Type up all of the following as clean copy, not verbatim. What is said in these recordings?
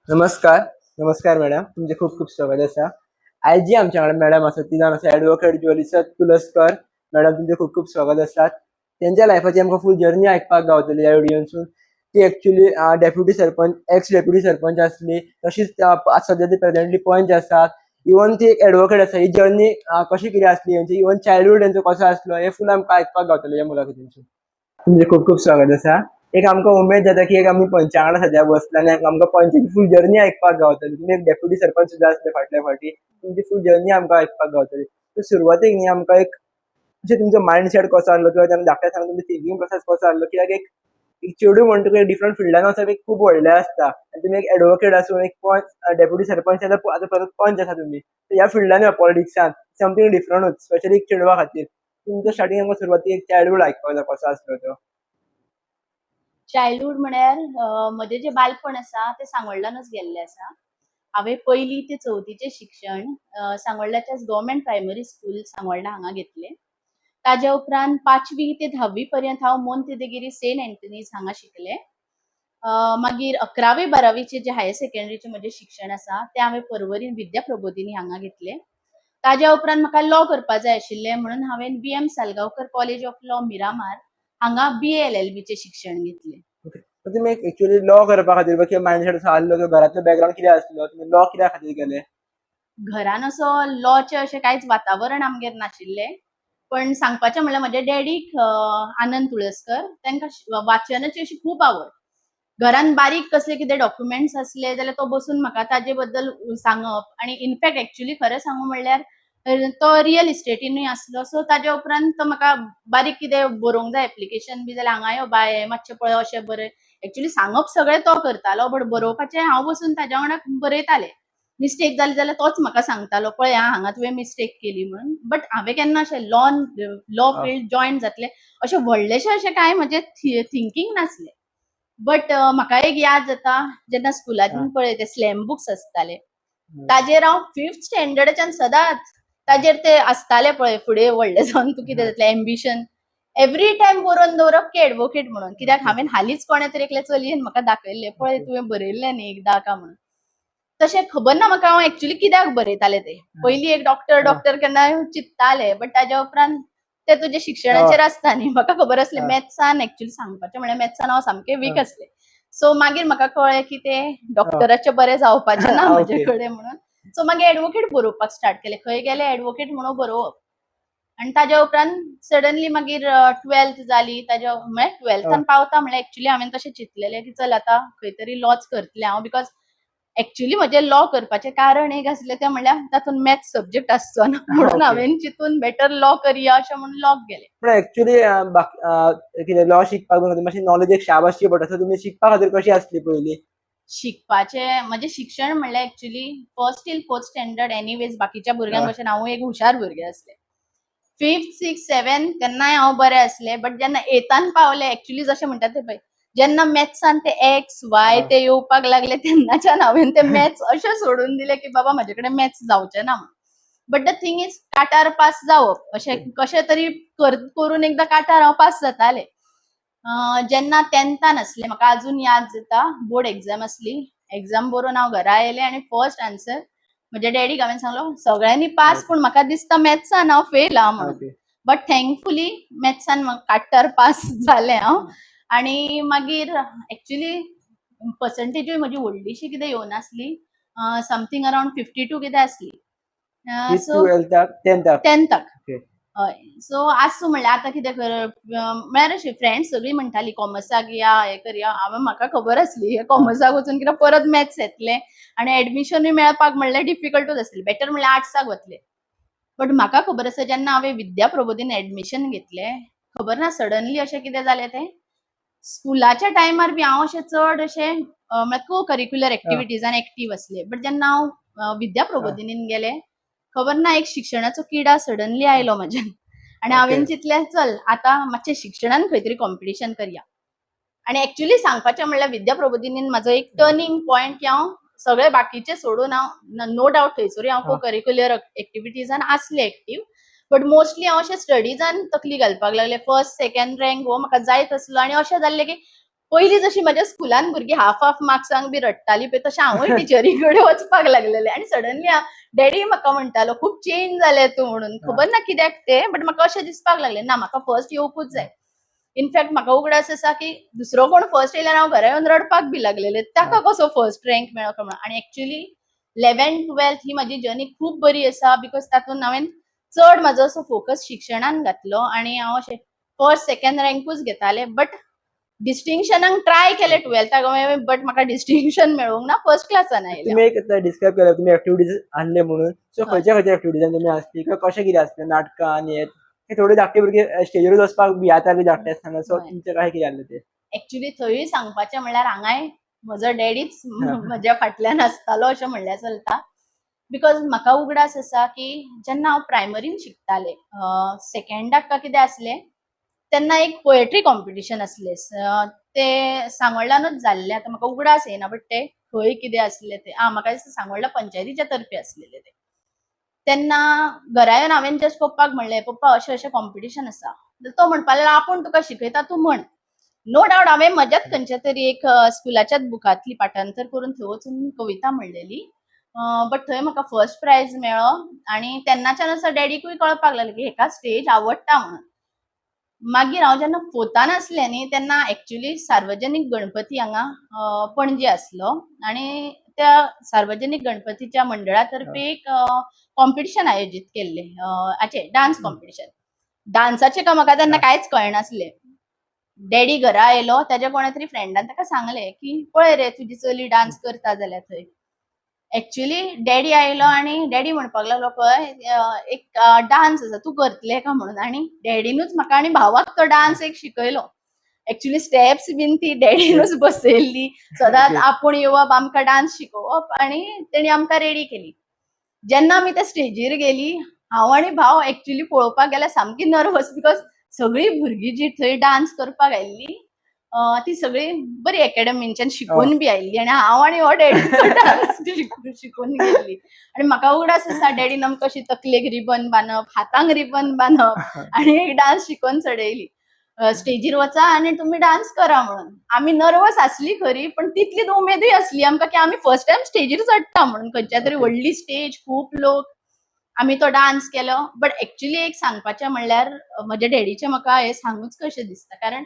नमस्कार, नमस्कार मॅडम. तुमचें खूब खूब स्वागत आसा. आयज जी आमच्या कडेन मॅडम आसा ती जावन आसा एडवोकेट ज्वलिसा तुलस्कर. मॅडम, तुमचें खूब खूब स्वागत आसा. तेंच्या लायफाची आमकां फूल जर्नी आयकपाक गावतली ह्या व्हिडियोनसून. ती actually deputy sarpanch, ex deputy sarpanch आसली. तशीच सद्या ती प्रेझेंटली पंच आसा. इवन ती एक एडवोकेट आसा. ही जर्नी कशी कितें आसली हेंची, इवन चायल्डहूड तेंचो कसो आसलो, हे फूल आमकां आयकपाक गावतलें ह्या मुलाखतींसून. तुमचें खूब खूब स्वागत आसा. एक आमकां उमेद जाता की एक आमी पंचा वांगडा सद्या बसला आनी आमकां पंचाची फूल जर्नी आयकपाक गावतली. तुमी एक डेप्युटी सरपंच सुद्दां आसले फाटल्या फावटी. तुमची फूल जर्नी आमकां आयकपाक गावतली. सो सुरवातेक न्ही आमकां एक अशें तुमचो मायंडसेट कसो आहलो किंवा तेन्ना धाकटे आसतना तुमचो थिंकींग प्रोसेस कसो आहलो? कित्याक एक एक चेडूं म्हणटकूच एक डिफरंट फिल्डान वचप एक खूब व्हडलें आसता आनी तुमी एक एडवोकेट आसून एक पंच, डेप्युटी सरपंच, आतां परत पंच आसा तुमी. ह्या फिल्डान, पॉलिटिक्सान समथींग डिफरंटूच, स्पेशली एक चेडवा खातीर. तुमचो स्टार्टींग आमकां सुरवातीक एक चायल्डहूड आयकपाक जाय, कसो आसलो तो. चायल्डहूड म्हळ्यार म्हजें जें बालपण आसा तें सांगोल्डानूच गेल्लें आसा. हांवें पयली ते चवथीचें शिक्षण सांगोल्डाच्याच गव्हर्मेंट प्रायमरी स्कूल, सांगोल्डा हांगा घेतलें. ताज्या उपरांत पांचवी ते धावी पर्यंत हांव मोंते दे गिरी सेंट एंथनीज हांगा शिकलें. मागीर 11वी 12वीचें जें हायर सेकंडरीचें म्हजें शिक्षण आसा तें हांवें पर्वरीन विद्या प्रबोधिनी हांगा घेतलें. ताज्या उपरांत म्हाका लॉ करपा जाय आशिल्लें म्हणून हांवें V M Salgaocar college of law, Miramar हांगा बीए एलएलबीचें शिक्षण घेतलें. तुमी एक्चुअली लॉ करपा खातीर किंवा मायंडसेट असो आहलो किंवा घरांतलो बॅकग्राऊंड कितें आसलो, तुमी लॉ कित्या खातीर केलें? घरान असो लॉचें अशें कांयच वातावरण आमगेर नाशिल्लें. पण सांगपाचें म्हणल्यार म्हज्या डॅडीक, आनंद तुळसकर, तांकां वाचनाची अशी खूब आवड. घरान बारीक कसले कितें डॉक्युमेंट्स आसले जाल्यार तो बसून म्हाका ताजे बद्दल सांगप. आनी इनफॅक्ट एक्चुअली खरें सांगू म्हणल्यार तो रियल इस्टेटीनूय आसलो. सो ताज्या उपरांत तो म्हाका बारीक कितें बरोवंक जाय, एप्लिकेशन बी जाल्यार, हांगा यो बाय, मातशें पळय, अशें बरय. एक्चुअली सांगप सगळें तो करतालो, बट बरोवपाचें हांव बसून ताज्या वांगडा बरयतालें. मिस्टेक जाली जाल्यार तोच म्हाका सांगतालो, पळय आं, हांगा तुवें मिस्टेक केली म्हणून. बट हांवें केन्ना अशें लॉ फिल्ड जॉयन जातलें अशें व्हडलेशें अशें कांय म्हजें थिंकींग नासलें. बट म्हाका एक याद जाता, जेन्ना स्कुलांत पळय ते स्लॅम बुक्स आसताले, ताजेर हांव फिफ्थ स्टँडर्डाच्यान सदांच ताजेर ते आसताले पळय, फुडें व्हडलें जावन तूं कितें जातलें, एम्बिशन, एवरी टायम बरोवन दवरप की एडवोकेट म्हणून. कित्याक हांवें हालींच कोणें तरी एकल्या चलयेन म्हाका दाखयल्लें, पळय, तुवें बरयल्लें न्ही एकदां का म्हणून. तशें खबर ना म्हाका हांव एक्चुअली कित्याक बरयतालें तें. पयलीं एक डॉक्टर डॉक्टर केन्ना चिंत्तालें, बट ताज्या उपरांत ते तुजे शिक्षणाचेर आसता न्ही. म्हाका खबर आसलें मॅथ्सान, एक्चुअली सांगपाचें म्हणल्यार मॅथ्सान हांव सामकें वीक आसलें. सो मागीर म्हाका कळ्ळें की ते डॉक्टराचें बरें जावपाचें ना म्हजे कडेन म्हणून. सो मागीर एडवोकेट बरोवपाक स्टार्ट केलें. खंय गेलें, एडवोकेट म्हणून बरोवप. आनी ताज्या उपरांत सडनली मागीर ट्वेल्थ जाली. ताज्या म्हळ्यार ट्वेल्थान पावता म्हळ्यार एक्चुअली हांवें तशें चिंतलेलें की चल, आतां खंय तरी लॉच करतलें हांव, because actually म्हजें लॉ करपाचें कारण एक आसलें, तें म्हणल्यार तातूंत मॅथ्स सब्जेक्ट आसचो ना म्हणून. हांवें चिंतून बेटर लॉ करया अशें म्हणून लॉक गेलें. पण एक्चुअली कितें लॉ शिकपाक मातशी नॉलेज एक शार्प आसची पडटा. सो तुमी शिकपा खातीर कशी आसली पयलीं? शिकपाचें, म्हजें शिक्षण म्हणल्यार actually first till fourth standard anyways बाकीच्या भुरग्यां भशेन हांवूय एक हुशार भुरगें आसलें. फिफ्थ, सिक्स, सेवन तेन्नाय हांव बरें आसलें. बट जेन्ना एतान पावलें, एक्चुअली जशें म्हणटात ते पळय, जेन्ना मॅथ्सान ते एक्स, वाय ते येवपाक लागले, तेन्नाच्यान हांवें ते मॅथ्स अशें सोडून दिलें की बाबा, म्हजे कडेन मॅथ्स जावचें ना म्हणून. बट the thing is काटार पास जावप, अशें कशें तरी करून एकदां काटार हांव पास जातालें. जेन्ना टेंथान आसलें, म्हाका अजून याद जाता, बोर्ड एग्जाम आसली. एग्जाम बरोवन हांव घरा आयलें आनी फर्स्ट आन्सर म्हज्या डॅडीक हांवें सांगलो, सगळ्यांनी पास, पूण म्हाका दिसता मॅथ्सान हांव फेल आहा म्हणून. बट थँकफुली मॅथ्सान काट्टार पास जालें हांव. आनी मागीर एक्चुली पर्संटेजूय म्हजी व्हडलीशी कितें येवनासली, समथींग अरावंड 52 कितें आसली. सो ट्वेल्थाक, टेंथाक? टेंथाक. हय. सो आसूं म्हणल्यार, आतां कितें कर म्हळ्यार अशें फ्रेंड्स सगळीं म्हणटाली कॉमर्साक या, हें करया. हांवें म्हाका खबर आसली हे कॉमर्साक वचून कितें परत मॅथ्स येतलें आनी एडमिशनूय मेळपाक म्हणल्यार डिफिकल्टूच आसलें, बेटर म्हणल्यार आर्ट्साक वतलें. बट म्हाका खबर आसा, जेन्ना हांवें विद्या प्रबोधिनी एडमिशन घेतलें, खबर ना सडनली अशें कितें जालें तें, स्कुलाच्या टायमार बी हांव अशें चड अशें म्हळ्यार को करिक्युलर एक्टिविटीजान एक्टीव आसलें. बट जेन्ना हांव विद्या प्रबोधिनीन गेलें, खबर ना एक शिक्षणाचो किडा सडनली आयलो म्हज्यान आनी हांवें चिंतलें, चल, आतां मातशें शिक्षणान खंय तरी कॉम्पिटिशन करया. आनी एक्चुअली सांगपाचें म्हणल्यार विद्या प्रबोधिनीन म्हाजो एक टर्निंग पॉयंट की हांव सगळे बाकीचे सोडून हांव, नो डावट थंयसरूय हांव को करिक्युलर एक्टिविटीजान आसलें एक्टीव, बट मोस्टली हांव अशें स्टडिजान तकली घालपाक लागलें. फर्स्ट, सेकंड रँक हो म्हाका जायत आसलो आनी अशें जाल्लें की पयलीं जशी म्हज्या स्कुलान भुरगीं हाफ हाफ मार्क्सांक बी रडटाली पळय, तशें हांवूय टिचरी कडेन वचपाक लागलेलें. आनी सडनली डॅडी म्हाका म्हणटालो, खूब चेंज जालें तूं म्हणून. खबर ना कित्याक तें, बट म्हाका अशें दिसपाक लागलें ना, म्हाका फर्स्ट येवकूच जाय. इनफॅक्ट म्हाका उगडास आसा की दुसरो कोण फर्स्ट येयल्यार हांव घरा येवन रडपाक बी लागलेलें, ताका कसो फर्स्ट रँक मेळ्ळो काय म्हणून. आनी एक्चुली 11th 12th ही म्हाजी जर्नी खूब बरी आसा, because तातूंत हांवें चड म्हाजो असो फोकस शिक्षणान घातलो आनी हांव अशें फर्स्ट सेकंड रँकूच घेतालें. बट डिस्टिंक्शनाक ट्राय केलें टुवेल्थाक हांवें, बट म्हाका डिस्टिंक्शन मेळूंक ना, फर्स्ट क्लासान आयलें. तुमी एक डिस्क्रायब केलं, तुम्ही ऍक्टिव्हिटीज आणले म्हणून, सो खंयच्या खंयच्या ऍक्टिव्हिटीजान तुमी आसली किंवा कशें कितें आसलें, नाटकां आनी हे ते थोडे धाकटे भुरगे स्टेजीरूच वचपाक भियाता बी धाकटे आसतना, सो तुमचें काय कितें आसलें तें? एक्चुली थंयूय सांगपाचें म्हणल्यार हांगाय म्हजो डॅडीच म्हज्या फाटल्यान आसतालो अशें म्हणल्यार चलता. Because म्हाका उगडास आसा की जेन्ना हांव प्रायमरीन शिकतालें, सेकंडाक काय कितें आसलें, तेन्ना एक पोएट्री कॉम्पिटिशन आसलें. तें सांगोळ्ळानूच जाल्लें, आतां म्हाका उगडास येना बट तें खंय कितें आसलें तें. आं, म्हाका दिसता सांगोळ्ळा पंचायतीच्या तर्फे आसलेलें तें. तेन्ना घरा येवन हांवें जस्ट पप्पाक म्हणलें, पप्पा अशें अशें कॉम्पिटिशन आसा. तो म्हणपाक लागलो, आपूण तुका शिकयता, तूं म्हण. नो डावट हांवें म्हज्याच खंयच्या तरी एक स्कुलाच्याच बुकांतली पाठांतर करून थंय वचून कविता म्हणलेली, बट थंय म्हाका फर्स्ट प्रायज मेळ्ळो. आनी तेन्नाच्यान असो डॅडीकूय कळपाक लागलें की हेका स्टेज आवडटा म्हणून. मागीर हांव जेन्ना फोर्थान आसलें न्ही, तेन्ना एक्चुली सार्वजनीक गणपती हांगा पणजे आसलो आनी त्या सार्वजनीक गणपतीच्या मंडळा तर्फे एक कॉम्पिटिशन आयोजीत केल्लें, हाचें डान्स कॉम्पिटिशन. डान्साचें काय म्हाका तेन्ना कांयच कळनासलें. डॅडी घरा आयलो, ताज्या कोणा तरी फ्रेंडान ताका सांगलें की पळय रे, तुजी चली डान्स करता जाल्यार थंय. एक्चुली डॅडी आयलो आनी डॅडी म्हणपाक लागलो, पळय एक डान्स आसा, तूं करतलें काय म्हणून. आनी डॅडीनूच म्हाका आनी भावाक तो डान्स एक शिकयलो. एक्चुली स्टेप्स बीन ती डॅडीनूच बसयल्ली, सदांच आपूण येवप आमकां डान्स शिकोवप आनी तेणी आमकां रेडी केली. जेन्ना आमी त्या स्टेजीर गेली, हांव आनी भाव एक्चुली पळोवपाक गेल्यार सामकी नर्वस, because सगळीं भुरगीं जी थंय डान्स करपाक आयिल्ली ती सगळीं बरी एकेडमींच्यान शिकून बी आयिल्ली आनी हांव आनी हो डॅडीचो डान्स शिकून गेल्ली. आनी म्हाका उगडास आसा डॅडीन आमकां अशी तकलेक रिबन बांदप, हातांक रिबन बांदप आनी एक डान्स शिकोवन चडयली, स्टेजीर वचा आनी तुमी डान्स करा म्हणून. आमी नर्वस आसली खरी, पण तितलीच उमेदूय आसली आमकां की आमी फर्स्ट टायम स्टेजीर चडटा म्हणून, खंयच्या तरी व्हडली स्टेज, खूब लोक. आमी तो डान्स केलो. बट एक्चुली एक सांगपाचें म्हणल्यार म्हज्या डॅडीचें म्हाका हें सांगूच कशें दिसता, कारण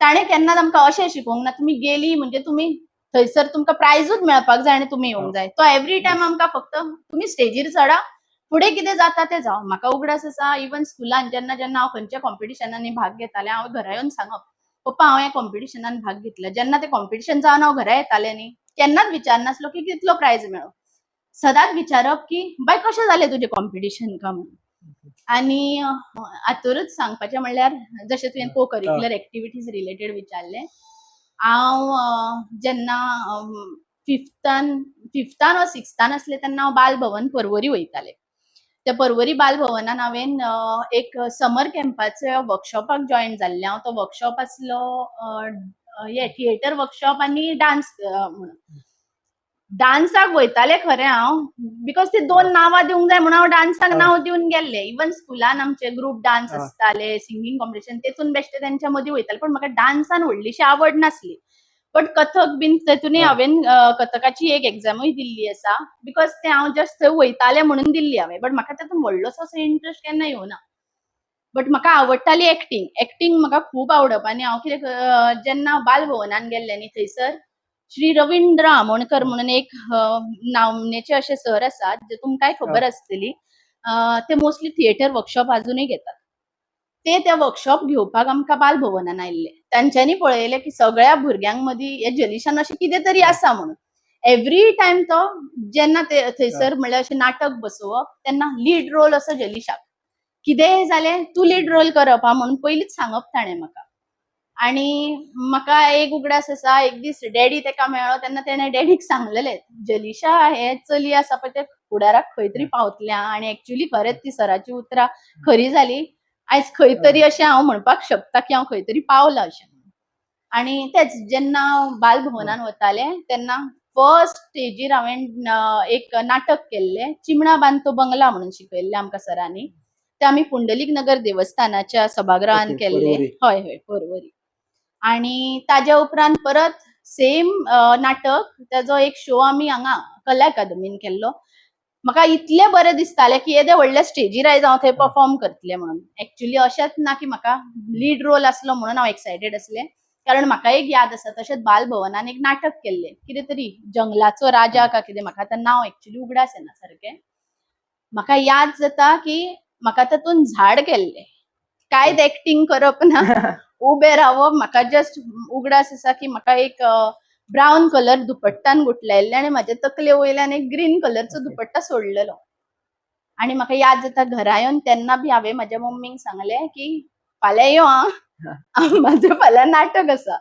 ताणें केन्नाच आमकां अशें शिकोवंक ना तुमी गेली म्हणजे तुमी थंयसर तुमकां प्रायजूच मेळपाक जाय आनी तुमी येवंक जाय. तो एवरी टायम आमकां फक्त तुमी स्टेजीर चडा, फुडें कितें जाता तें जावं. म्हाका उगडास आसा इवन स्कुलान जेन्ना जेन्ना हांव खंयच्या कॉम्पिटिशनांनी भाग घेतालें, हांव घरा येवन सांगप, पप्पा हांव ह्या कॉम्पिटिशनान भाग घेतला. जेन्ना तें कॉम्पिटिशन जावन हांव घरा येतालें न्ही, केन्नाच विचारनासलो की कितलो प्रायज मेळ्ळो. सदांच विचारप की बाय कशें जालें तुजें कॉम्पिटिशन काय म्हणून. आनी हातूरूच सांगपाचें म्हणल्यार जशें तुवें को करिक्युलर एक्टिविटीज रिलेटेड विचारलें, हांव जेन्ना फिफ्तान वा सिक्स्थान आसलें तेन्ना हांव बाल भवन परवरी वयतालें. त्या परवरी बाल भवनान हांवें एक समर कॅम्पाच्या वर्कशॉपाक जॉयन जाल्लें हांव. तो वर्कशॉप आसलो हे थिएटर वर्कशॉप आनी डान्स म्हणून. डान्साक वयतालें खरें हांव, because ती दोन नांवां दिवंक जाय म्हणून हांव डान्साक नांव दिवन गेल्लें. इवन स्कुलान आमचे ग्रुप डान्स आसताले, सिंगींग कॉम्पिटिशन, तेतून बेश्टे तेंच्या मदीं वयतालें, पण म्हाका डान्सान व्हडलीशी आवड नासली. बट कथक बीन तेतूनय हांवें कथकाची एक एग्जामूय दिल्ली आसा, because तें हांव जस्ट थंय वयतालें म्हणून दिल्ली हांवें, बट म्हाका तातूंत व्हडलोसो असो इंट्रस्ट केन्ना येवना. बट म्हाका आवडटाली एक्टींग. एक्टींग म्हाका खूब आवडप. आनी हांव कितें, जेन्ना बाल भवनान गेल्लें न्ही, थंयसर श्री रविंद्र आमोणकर म्हणून एक नामनेचे अशे सर आसात, जे तुमकांय खबर आसतली. ते मोस्टली थिएटर वर्कशॉप अजुनूय घेतात. ते त्या वर्कशॉप घेवपाक आमकां बाल भवनान आयिल्ले. तांच्यांनी पळयलें की सगळ्या भुरग्यांक मदीं हे जलिशान अशें कितें तरी आसा म्हणून. एवरी टायम तो जेन्ना ते थंयसर म्हणल्यार अशें नाटक बसोवप तेन्ना लीड रोल असो जलिशाक, कितेंय जालें तूं लीड रोल करप हा म्हणून पयलींच सांगप ताणें म्हाका. आनी म्हाका एक उगडास आसा, एक दीस डॅडी ताका मेळ्ळो तेन्ना तेणें डॅडीक सांगलेलें, जलिशा हें चली आसा पळय तें फुडाराक खंय तरी पावतलें आं. आनी एक्चुली खरेंच ती सराची उतरां खरी जाली. आयज खंय तरी अशें हांव म्हणपाक शकता की हांव खंय तरी पावलां अशें. आनी तेंच जेन्ना बाल भवनान वतालें तेन्ना फर्स्ट स्टेजीर हांवें एक नाटक केल्लें, चिमणा बांदतो बंगला म्हणून शिकयल्लें आमकां सरांनी. तें आमी पुंडलीक नगर देवस्थानाच्या सभागृहान केल्लें. हय हय, परवरी. आणि ताज्या उपरांत परत सेम नाटक ताजो एक शो आमी हांगा कला अकादमीन केल्लो. म्हाका इतलें बरें दिसतालें की येदे व्हडल्या स्टेजीर आयज हांव थंय परफॉर्म करतलें म्हणून. एक्चुली अशेंच ना की म्हाका लीड रोल आसलो म्हणून हांव एक्सायटेड आसलें, कारण म्हाका एक याद आसा, तशेंच बालभवनान एक नाटक केल्लें कितें तरी जंगलाचो राजा का कितें, म्हाका आतां नांव एक्चुली उगडास येना सारकें. म्हाका याद जाता की म्हाका तातूंत झाड केल्लें, कांयच एक्टींग करप ना, उबें रावप. म्हाका जस्ट उगडास आसा की म्हाका एक ब्रावन कलर दुपट्टान गुटलायल्लें आनी म्हाजे तकले वयल्यान एक ग्रीन कलरचो दुपट्टा सोडलेलो. आनी म्हाका याद जाता घरा येवन तेन्ना बी हांवें म्हाज्या मम्मीक सांगलें की फाल्यां यो आं, म्हाजें फाल्यां नाटक आसा.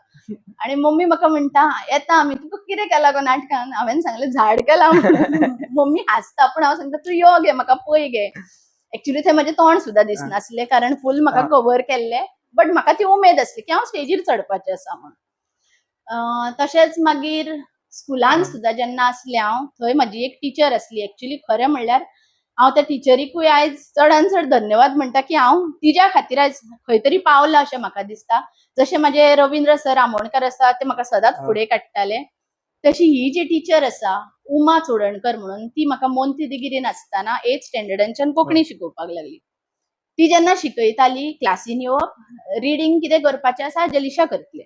आनी मम्मी म्हाका म्हणटा येता आमी, तुका कितें केलां गो नाटकान? हांवें सांगलें झाड केलां म्हणून. मम्मी हांसता पूण हांव सांगता तूं यो गे म्हाका पळय गे. एक्चुली थंय म्हाजें तोंड सुद्दां दिसनासलें कारण फूल म्हाका कवर केल्लें, बट म्हाका ती उमेद आसली की हांव स्टेजीर चडपाचें आसा म्हणून. तशेंच मागीर स्कुलान सुद्दां जेन्ना आसलें हांव, थंय म्हाजी एक टिचर आसली. एक्चुली खरें म्हणल्यार हांव त्या टिचरीकूय आयज चडान चड धन्यवाद म्हणटा की हांव तिज्या खातीर आयज खंय तरी पावलां अशें म्हाका दिसता. जशें म्हाजे रविंद्र सर आमोणकर आसा ते म्हाका सदांच फुडें काडटाले, तशी ही जी टिचर आसा उमा चोडणकर म्हणून, ती म्हाका मोंती दिगिरीन आसतना एथ स्टँडर्डांच्यान कोंकणी शिकोवपाक लागली. ती जेन्ना शिकयताली क्लासीन येवप, रिडींग कितें करपाचें आसा जलिशा करतलें,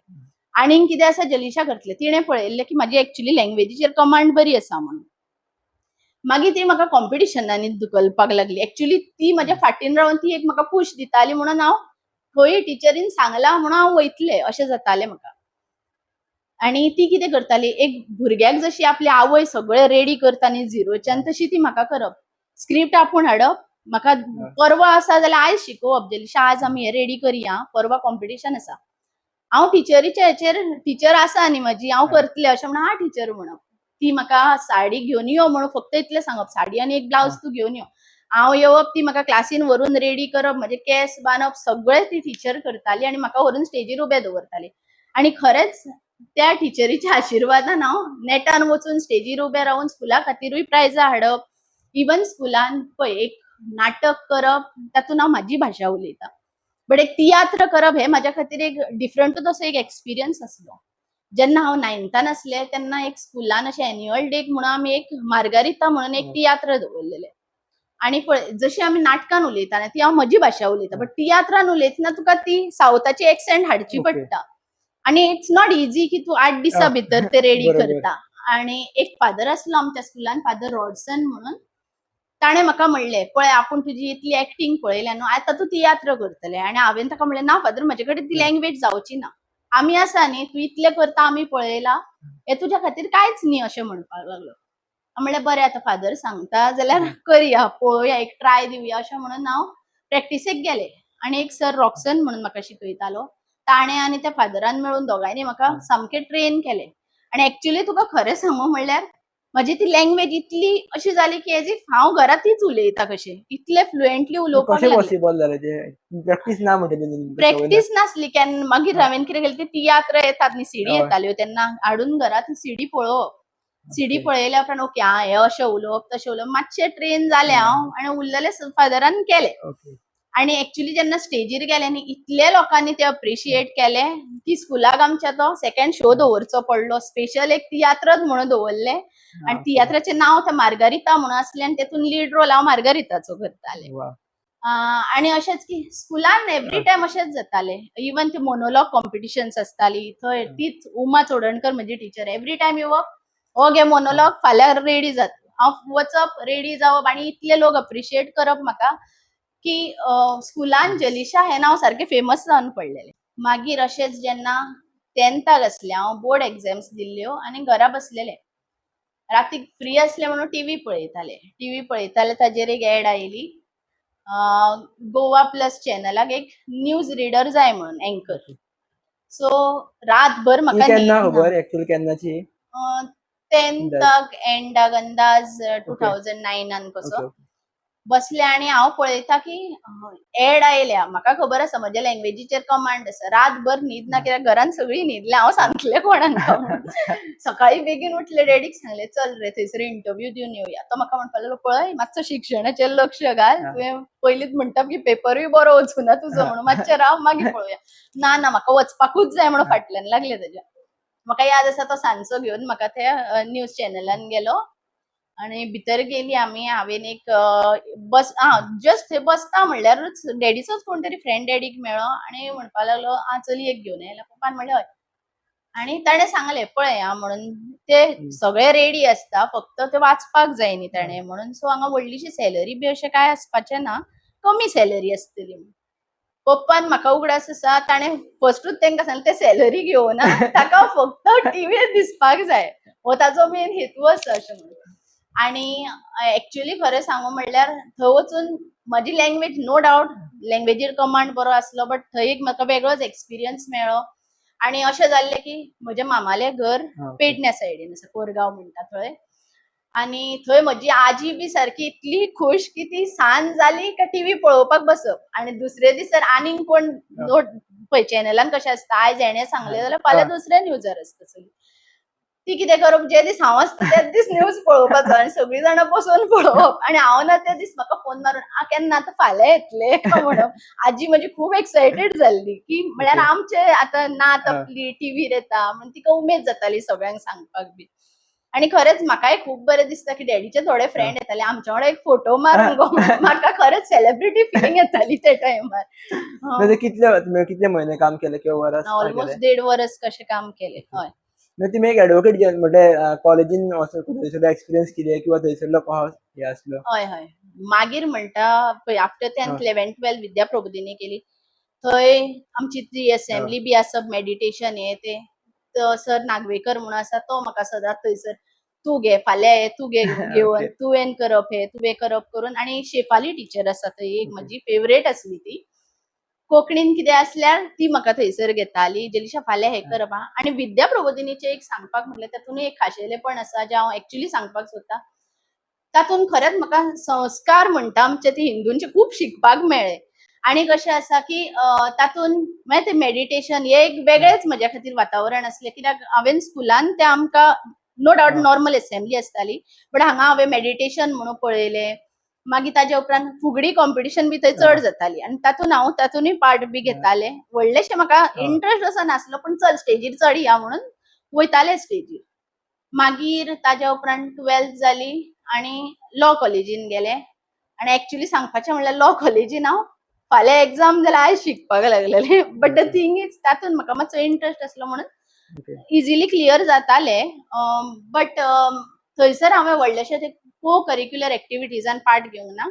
आनीक कितें आसा जलिशा करतलें. तिणें पळयल्लें की म्हाजी एक्चुली लँग्वेजीचेर कमांड बरी आसा म्हणून. मागीर ती म्हाका कॉम्पिटिशनांनी धुकलपाक लागली. एक्चुली ती म्हाज्या फाटीन रावन ती एक म्हाका पूश दिताली म्हणून हांव खंय टिचरीन सांगलां म्हणून हांव वयतलें अशें जातालें म्हाका. आनी ती कितें करताली, एक भुरग्याक जशी आपली आवय सगळें रेडी करता न्ही झिरोच्यान, तशी ती म्हाका करप. स्क्रिप्ट आपूण हाडप, म्हाका परवा आसा जाल्यार आयज शिकोवप, जलिशा आज आमी हें रेडी करया, परवा कॉम्पिटिशन आसा. हांव टिचरीच्या हेचेर, टिचर आसा न्ही म्हाजी, हांव करतलें अशें म्हणून हा टिचर म्हणप. ती म्हाका साडी घेवन यो म्हणून फक्त इतलें सांगप, साडी आनी एक ब्लावज तूं घेवन यो. हांव येवप, ती म्हाका क्लासीन व्हरून रेडी करप, म्हजे केंस बांदप, सगळें ती टिचर करताली आनी म्हाका व्हरून स्टेजीर उबें दवरताली. आनी खरेंच त्या टिचरीच्या आशिर्वादान हांव नेटान वचून स्टेजीर उबें रावन स्कुला खातीरूय प्रायजां हाडप. इवन स्कुलान पळय एक नाटक करप, तातूंत हांव म्हाजी भाशा उलयतां, बट एक तियात्र करप हें म्हाज्या खातीर एक डिफरंटूच असो एक एक्सपिरियन्स आसलो. जेन्ना हांव नायन्थान आसलें तेन्ना एक स्कुलान अशें एन्युअल डेक म्हणून आमी एक मार्गारिता म्हणून एक तियात्र दवरलेले. आनी पळय जशी आमी नाटकान उलयता न्ही, ती हांव म्हजी भाशा उलयता, बट तियात्रान उलयतना तुका ती सावथाची एक्सेंट हाडची पडटा. आनी it's not easy की तूं 8 दिसां भितर ते रेडी करता. आनी एक फादर आसलो आमच्या स्कुलान, फादर रॉडसन म्हणून, ताणें म्हाका म्हणलें पळय आपूण तुजी इतली एक्टींग पळयल्या न्हू, आतां तूं तियात्र करतलें. आनी हांवें ताका म्हणलें ना फादर, म्हजे कडेन ती लँग्वेज जावची ना, आमी आसा न्ही, तूं इतलें करता आमी पळयलां, हें तुज्या खातीर कांयच न्ही अशें म्हणपाक लागलो. म्हणलें बरें आतां फादर सांगता जाल्यार करया, पळोवया, एक ट्राय दिवया अशें म्हणून हांव प्रॅक्टिसेक गेलें. आनी एक सर रॉक्सन म्हणून म्हाका शिकयतालो, ताणें आनी त्या फादरान मेळून दोगांयनी म्हाका सामकें ट्रेन केलें. आनी एक्चुली तुका खरें सांगू म्हणल्यार म्हजी ती लँग्वेज इतली अशी जाली की एज if हांव घरा तीच उलयता कशें, इतलें फ्लुएंटली उलोवपाक कशें लागलें. पॉसिबल जालें तें? प्रॅक्टीस ना म्हणटली? प्रॅक्टीस नासली केन्ना. मागीर हांवें कितें केलें, ते तियात्र येतात न्ही, सिडी येताल्यो तेन्ना, हाडून घरा ती सिडी पळोवप. सिडी पळयल्या उपरांत ओके आं हें अशें उलोवप तशें उलोवप, मातशें ट्रेन जालें हांव आनी उरलेलें फादरान केलें. आनी एक्चुली जेन्ना स्टेजीर गेलें न्ही, इतले लोकांनी ते अप्रिशिएट केलें की स्कुलाक आमच्या तो सेकंड शो दवरचो पडलो, स्पेशल एक तियात्रच म्हणून दवरलें. आनी तियात्राचें नांव तें मार्गारिता म्हणून आसलें आनी तेतून लीड रोल हांव मार्गारिताचो करतालें. आनी अशेंच की स्कुलान एवरी टायम अशेंच जातालें. इवन ते मोनोलॉग कॉम्पिटिशन्स आसताली थंय तीच उमा चोडणकर म्हजी टिचर, एवरी टायम येवप, हो घे मोनोलॉग, फाल्यां रेडी जात. हांव वचप, रेडी जावप आनी इतले लोक अप्रिशिएट करप म्हाका की स्कुलान जलिशा हें नांव सारकें फेमस जावन पडलेलें. मागीर अशेंच जेन्ना टेंथाक आसलें हांव, बोर्ड एग्जाम्स दिल्ल्यो आनी घरा बसलेलें, रातीक फ्री आसलें म्हणून टिवी पळयतालें. टिवी पळयतालें, ताजेर एक एड आयली, गोवा प्लस चॅनलाक एक न्यूज रिडर जाय म्हणून, एंकर. सो रातभर म्हाका केन्ना न्हीद ना. खबर एक्चुअली केन्नाची? टेंथाक एंडाक अंदाज 2009 कसो. बसले आनी हांव पळयता की एड आयल्या. म्हाका खबर आसा म्हज्या लँग्वेजीचेर कमांड आसा. रातभर न्हीद ना, कित्याक घरान सगळीं न्हिदल्या, हांव सांगतलें कोणाक म्हणून. सकाळी बेगीन उठले, डॅडीक सांगलें, चल रे थंयसर इंटरव्यू दिवन येवया. तो म्हाका म्हणपाक लागलो, पळय मातसो शिक्षणाचेर लक्ष घाल, तुवें पयलींच म्हणटा की पेपरूय बरो वचुना तुजो, म्हणून मातशें राव, मागीर पळोवया. ना ना, म्हाका वचपाकूच जाय म्हणून फाटल्यान लागले तेज्या. म्हाका याद आसा, तो सांजचो घेवन म्हाका त्या न्यूज चॅनलान गेलो आनी भितर गेली आमी. हांवेन एक बस आ जस्ट थंय बसता म्हणल्यारूच डॅडीचोच कोण तरी फ्रेंड डॅडीक मेळ्ळो आनी म्हणपाक लागलो, आ चलयेक घेवन आयला? पप्पान म्हणलें हय. आनी ताणें सांगलें, पळय आं म्हणून ते सगळे रेडी आसता, फक्त ते वाचपाक जाय न्ही ताणें म्हणून. सो हांगा व्हडलीशी सॅलरी बी अशें कांय आसपाचें ना, कमी सॅलरी आसतली म्हणून. पप्पान म्हाका उगडास आसा, ताणें फस्टूच तांकां सांगलें, ते सॅलरी घेवना, ताका फक्त टिवीर दिसपाक जाय, हो ताजो मेन हेतू आसा अशें म्हणून. आनी एक्चुली खरें सांगू म्हणल्यार थंय वचून म्हजी लँग्वेज, नो डावट लँग्वेजीर कमांड बरो आसलो, बट थंय एक म्हाका वेगळोच एक्सपिरियन्स मेळ्ळो. आनी अशें जाल्लें की म्हज्या मामालें घर पेडण्या सायडीन आसा, कोरगांव म्हणटा थंय. आनी थंय म्हजी आजी बी सारकी इतली खूश की ती सांज जाली काय टिवी पळोवपाक बसप आनी दुसरे दीस जर आनीक कोण नोट पळय चॅनलान कशें आसता, आयज हेणें सांगलें जाल्यार फाल्यां दुसऱ्या न्यूजार आसता सगळी. ती कितें करप, जे दीस हांव आसता तेच दीस न्यूज पळोवपाचो आनी सगळीं जाणां बसून पळोवप आनी हांव ना त्या दीस म्हाका फोन मारून, आ केन्ना आतां फाल्यां येतले काय म्हणप. आजी म्हजी खूब एक्सायटेड जाल्ली की म्हळ्यार आमचे आतां नात आपली टिवीर येता म्हण तिका उमेद जाताली सगळ्यांक सांगपाक बी. आनी खरेंच म्हाकाय खूब बरें दिसता की डॅडीचे थोडे फ्रेंड येताले, आमच्या वांगडा एक फोटो मारून गो. म्हाका खरेंच सेलिब्रिटी फिलिंग येताली त्या टायमार. म्हणजे कितले, तुमी कितले म्हयने काम केले किंवा वरस काय ऑलमोस्ट केलें? 1.5 वरस कशें काम केलें, हय. म्हणजे तुमी एक एडवोकेट म्हणजे कॉलेजीन वचून थंयसरलो एक्सपिरियन्स कितें किंवा थंयसरलो कसो हे आसलो? हय हय, मागीर म्हणटा पळय, after 10th 11th 12th Vidya Prabodhini केली. थंय आमची ती असेंब्ली बी आसप, मेडिटेशन हे ते. सर नागवेकर म्हणून आसा, तो म्हाका सदांच थंयसर तूं घे फाल्यां, हे तूं घे घेवन तुवें करप हे, तुवें करप करून. आनी शेफाली टिचर आसा थंय एक, म्हजी फेवरेट आसली ती. कोंकणीन कितें आसल्यार ती म्हाका थंयसर घेताली, जेलिशा फाल्यां हें करप आं. आनी विद्या प्रबोधिनीचें एक सांगपाक म्हणल्यार तातूंत एक खाशेलेपण आसा जें हांव एक्चुली सांगपाक सोदता. तातूंत खरेंच म्हाका संस्कार म्हणटा आमचे ते हिंदूंचे खूब शिकपाक मेळ्ळे. आनी कशें आसा की तातूंत मागीर ते मेडिटेशन हे एक वेगळेच म्हज्या खातीर वातावरण आसलें, कित्याक हांवें स्कुलान ते आमकां नो डावट नॉर्मल एसेंब्ली आसताली, बट हांगा हांवें मेडिटेशन म्हणून पळयलें. मागीर ताज्या उपरांत फुगडी कॉम्पिटिशन बी थंय चड जाताली आनी तातूंत हांव तातूंतय पार्ट बी घेतालें. व्हडलेशें म्हाका इंट्रस्ट असो नासलो, पूण चल स्टेजीर चडया म्हणून वयतालें स्टेजीर. मागीर ताज्या उपरांत 12th जाली आनी लॉ कॉलेजीन गेलें. आनी एक्चुली सांगपाचें म्हणल्यार लॉ कॉलेजीन हांव फाल्यां एग्जाम जाल्यार आयज शिकपाक लागलेलें. बट the thing is तातूंत म्हाका मातसो इंट्रस्ट आसलो म्हणून इजिली क्लियर जातालें. बट थंयसर हांवें व्हडलेशें ते को करिक्युलर एक्टिविटीजान पार्ट घेवंक ना.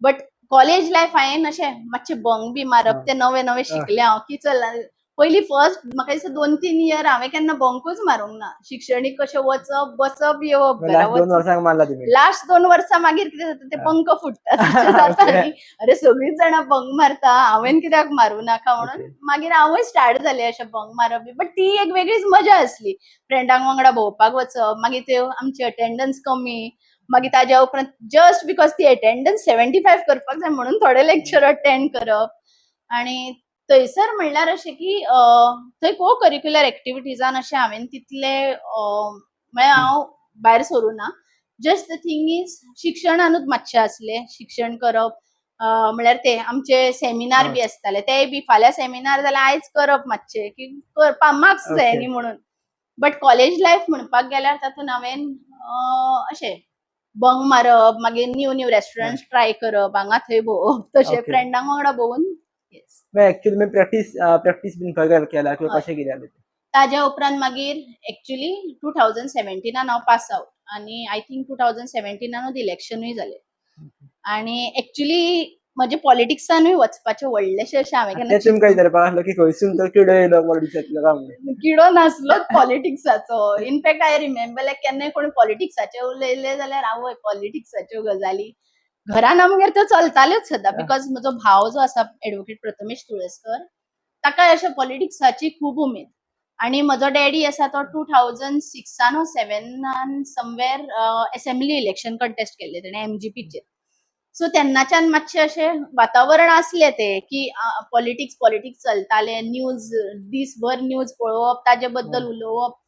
बट कॉलेज लायफ हांवें अशें मातशें बंक बी मारप ते नवें नवें शिकलें हांव की चल पयलीं फर्स्ट म्हाका दिसता 2-3 इयर हांवें केन्ना बंकूच मारूंक ना. शिक्षणीक कशें वचप, बसप, येवप, घरा लास्ट 2 वचप. वर्सांक मारला तुमी? लास्ट 2 वर्सां मागीर कितें जाता ते पंख फुट्टा तशें जाता न्ही, अरे सगळींच जाणां बंक मारता, हांवें कित्याक मारूं नाका म्हणून. मागीर हांवूय स्टार्ट जालें अशें बंक मारप बी. बट ती एक वेगळीच मजा आसली, फ्रेंडांक वांगडा भोंवपाक वचप. मागीर त्यो आमची अटेंडन्स कमी, मागीर ताज्या उपरांत जस्ट because ती अटेंडन्स 75 करपाक जाय म्हणून थोडे लेक्चर अटेंड करप. आनी थंयसर म्हणल्यार अशें की थंय को करिक्युलर एक्टिविटीजान अशें हांवें तितले म्हळ्यार हांव भायर सरूं ना. जस्ट the thing is शिक्षणानूच मातशें आसलें, शिक्षण करप, म्हळ्यार ते आमचे सेमिनार बी आसताले, तेय बी फाल्यां सेमिनार जाल्यार आयज करप मातशें की मार्क्स जाय न्ही म्हणून. बट कॉलेज लायफ म्हणपाक गेल्यार तातूंत हांवें अशें बंक मारप, मागीर न्यू न्यू रेस्टॉरंट ट्राय करप, हांगा थंय भोंवप, तशें फ्रेंडां वांगडा भोंवून, येस. एक्चुअली तुमी प्रॅक्टीस प्रॅक्टीस बीन खंय केला किंवा हय. कशें कितें जालें? ताज्या उपरांत मागीर एक्चुली 2017 हांव पास आवट आनी I think 2017नूच इलेक्शनूय जालें. आनी एक्चुली म्हजें पॉलिटिक्सानूय वचपाचें व्हडलेशें अशें हांवें केन्ना तें तुमकां विचारपाक आसलो की खंयसून तो किडो येयलो पॉलिटिक्सांतलो काय म्हणून. किडो नासलोच पॉलिटिक्साचो. In fact I remember लायक केन्नाय कोण पॉलिटिक्साचें उलयलें जाल्यार आवय पॉलिटिक्साच्यो गजाली घरान आमगेर त्यो चलताल्योच सदां. Because म्हजो भाव जो आसा एडवोकेट प्रथमेश तुळसकर, ताका अशें पॉलिटिक्साची खूब उमेद. आनी म्हजो डॅडी आसा तो 2006 वो 7 समवेर असेंब्ली इलेक्शन कंटेस्ट केल्लें तेणें एमजीपीचेर. सो तेन्नाच्यान मातशें अशें वातावरण आसलें तें की पॉलिटिक्स पॉलिटिक्स चलतालें, न्यूज दीसभर न्यूज पळोवप, ताजे बद्दल उलोवप.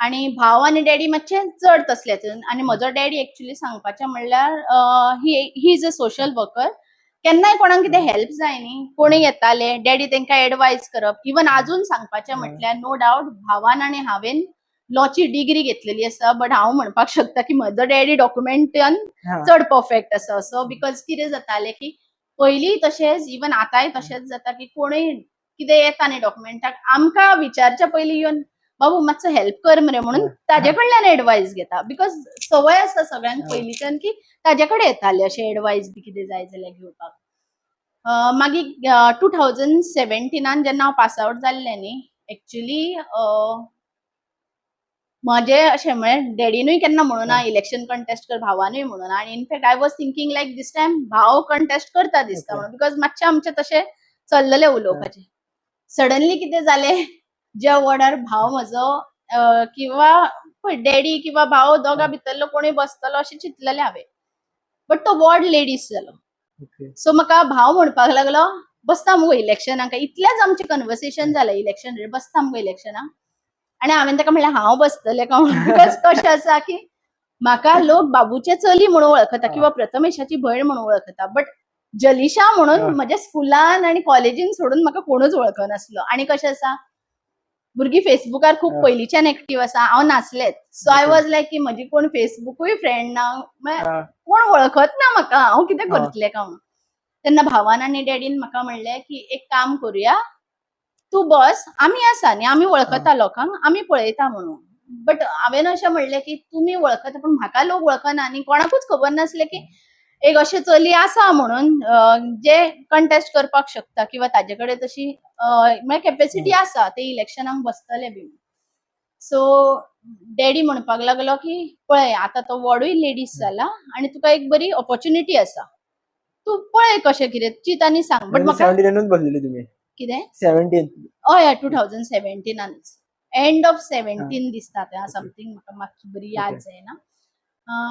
आनी भाव आनी डॅडी मातशे चड तसले. आनी म्हजो डॅडी एक्चुली सांगपाचें म्हणल्यार he is a social worker. केन्नाय कोणाक कितें हेल्प जाय न्ही, कोणूय येताले, डॅडी तांकां एडवायज करप. इवन आजून सांगपाचें म्हटल्यार नो डावट भावान आनी हांवेन लॉची डिग्री घेतलेली आसा, बट हांव म्हणपाक शकता की म्हजो डॅडी डॉक्युमेंटान चड परफेक्ट आसा असो. Because कितें जातालें की पयलीं तशेंच, इवन आतांय तशेंच जाता की कोणूय कितें येता न्ही डॉक्युमेंटाक, आमकां विचारच्या पयलीं येवन बाबू मातसो हेल्प कर मरे म्हणून ताजे कडल्यान एडवायस घेता, because संवय आसा सगळ्यांक पयलींच्यान की ताजे कडेन येताले अशें एडवायस बी कितें जाय जाल्यार घेवपाक. मागीर 2017 जेन्ना हांव पास आवट जाल्लें न्ही, एक्चुली म्हजें अशें म्हळ्यार डॅडीनूय केन्ना म्हणूना इलेक्शन कंटेस्ट कर, भावानूय म्हणूना. आनी in fact I was thinking like this time भाव कंटेस्ट करता दिसता म्हणून, because मातशें आमचें तशें चल्ललें उलोवपाचें. सडनली कितें जालें, ज्या वॉर्डार भाव म्हजो किंवा पळय डॅडी किंवा भाव दोगां भितरलो कोणूय बसतलो अशें चिंतलेलें हांवें, बट तो वॉर्ड लेडीज जालो. सो म्हाका भाव म्हणपाक लागलो, बसता मुगो इलेक्शनाक. इतलेंच आमचें कन्वर्सेशन जालें, इलेक्शन बसता मुगो इलेक्शनाक. आनी हांवें ताका म्हणलें हांव बसतलें काय म्हणून, because कशें आसा की म्हाका लोक बाबूचें चली म्हणून वळखता किंवा प्रथमेशाची भयण म्हणून वळखता, बट जलिशा म्हणून म्हज्या स्कुलान आनी कॉलेजीन सोडून म्हाका कोणूच वळखनासलो. आनी कशें आसा, भुरगीं फेसबुकार खूब पयलींच्यान एक्टीव आसा, हांव नासलेच. सो I was लायक की म्हजी कोण फेसबुकूय फ्रेंड ना, म्हळ्यार कोण वळखत ना म्हाका, हांव कितें करतलें काय म्हणून. तेन्ना भावान आनी डॅडीन म्हाका म्हणलें की एक काम करुया, तूं बस, आमी आसा न्ही, आमी वळखता लोकांक, आमी पळयता म्हणून. बट हांवें अशें म्हणलें की तुमी वळखता पूण म्हाका लोक वळखना आनी कोणाकूच खबर नासलें की एक अशें चली आसा म्हणून जे कंटेस्ट करपाक शकता किंवा ताजे कडेन तशी म्हळ्यार कॅपेसिटी आसा ते इलेक्शनाक बसतले बी. सो डॅडी म्हणपाक लागलो की पळय आतां तो वॉर्डूय लेडीज जाला आनी तुका एक बरी ऑपॉर्च्युनिटी आसा, तूं पळय कशें कितें चिंत आनी सांग. बट म्हाका 17नूच बसलेली तुमी? कितें? 17? हय, 2017नूच, एंड ऑफ 17 दिसता तें समथींग, म्हाका मातशी बरी याद जायना.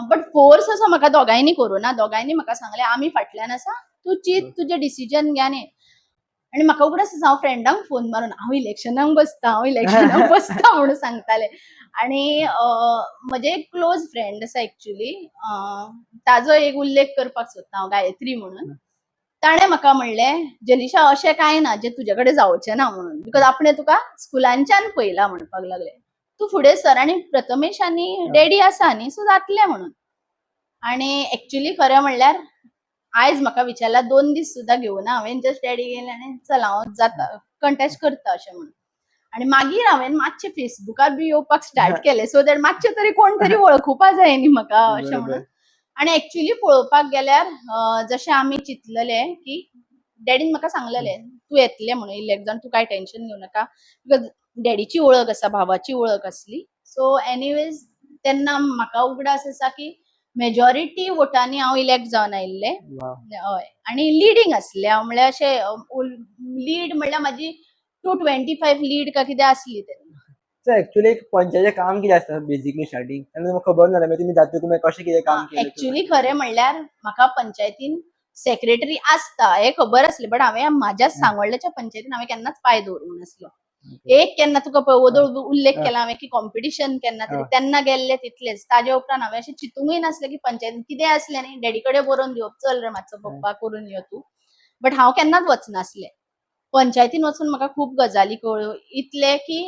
बट फोर्स असो म्हाका दोगांयनी करूं ना, दोगांयनी म्हाका सांगलें आमी फाटल्यान आसा, तूं चीत, तुजें डिसिजन घे. आनी आनी म्हाका उगडास आसा हांव फ्रेंडांक फोन मारून हांव इलेक्शनाक बसता, हांव इलेक्शनाक बसता म्हणून सांगतालें. आनी म्हजें एक क्लोज फ्रेंड आसा एक्चुली, ताजो एक उल्लेख करपाक सोदता हांव, गायत्री म्हणून. ताणें म्हाका म्हणलें, जलिशा अशें कांय ना जें तुजे कडेन जावचें ना म्हणून, because आपणें तुका स्कुलांच्यान पळयला म्हणपाक लागलें, तूं फुडें सर आनी प्रथमेश आनी डॅडी आसा न्ही, सो जातलें म्हणून. आनी एक्चुली खरें म्हणल्यार आयज म्हाका विचारला, 2 दीस सुद्दां घेवना हांवें, जस्ट डॅडी गेले आनी चल हांव जाता कंटेस्ट करता अशें म्हणून. आनी मागीर हांवें मातशें फेसबुकार बी येवपाक स्टार्ट केलें, सो that मातशें तरी कोण तरी वळखुपा जाय न्ही म्हाका अशें म्हणून. आनी एक्चुली पळोवपाक गेल्यार जशें आमी चिंतलेलें की डॅडीन म्हाका सांगलेलें तूं येतलें म्हणून इलेक्ट जावन, तूं कांय टेंशन घेवं नाका, because डॅडीची वळख आसा, भावाची वळख आसली. सो एनिवेज तेन्ना म्हाका उगडास आसा की मेजॉरिटी वोटांनी हांव इलेक्ट जावन आयिल्लें. हय, आनी लिडींग आसलें हांव, म्हणल्यार अशें लीड म्हणल्यार म्हाजी 225 लीड का कितें आसली तेन्ना. सो एक्चुअली एक पंचायतीचें काम कितें आसता बेसिकली स्टार्टींग, तेन्ना तुमकां खबर ना मागीर तुमी जातकूच मागीर कशें कितें काम केलें? एक्चुअली खरें म्हणल्यार म्हाका पंचायतीन सेक्रेटरी आसता हें खबर आसलें, बट हांवें म्हाज्या सांगोल्ड्याच्या पंचायतीन हांवें केन्नाच पांय दवरूंक नासलो. एक केन्ना तुका पळय वोदोळ उल्लेख केला हांवें की कॉम्पिटिशन केन्ना तरी तेन्ना गेल्ले तितलेच. ताजे उपरांत हांवें अशें चिंतूंकय नासलें की पंचायतीन कितें आसलें न्ही डॅडी कडेन बरोवन दिवप, चल रे मातसो पप्पा करून यो तूं, बट हांव केन्नाच वचनासलें. पंचायतीन वचून म्हाका खूब गजाली कळ्ळ्यो, इतलें की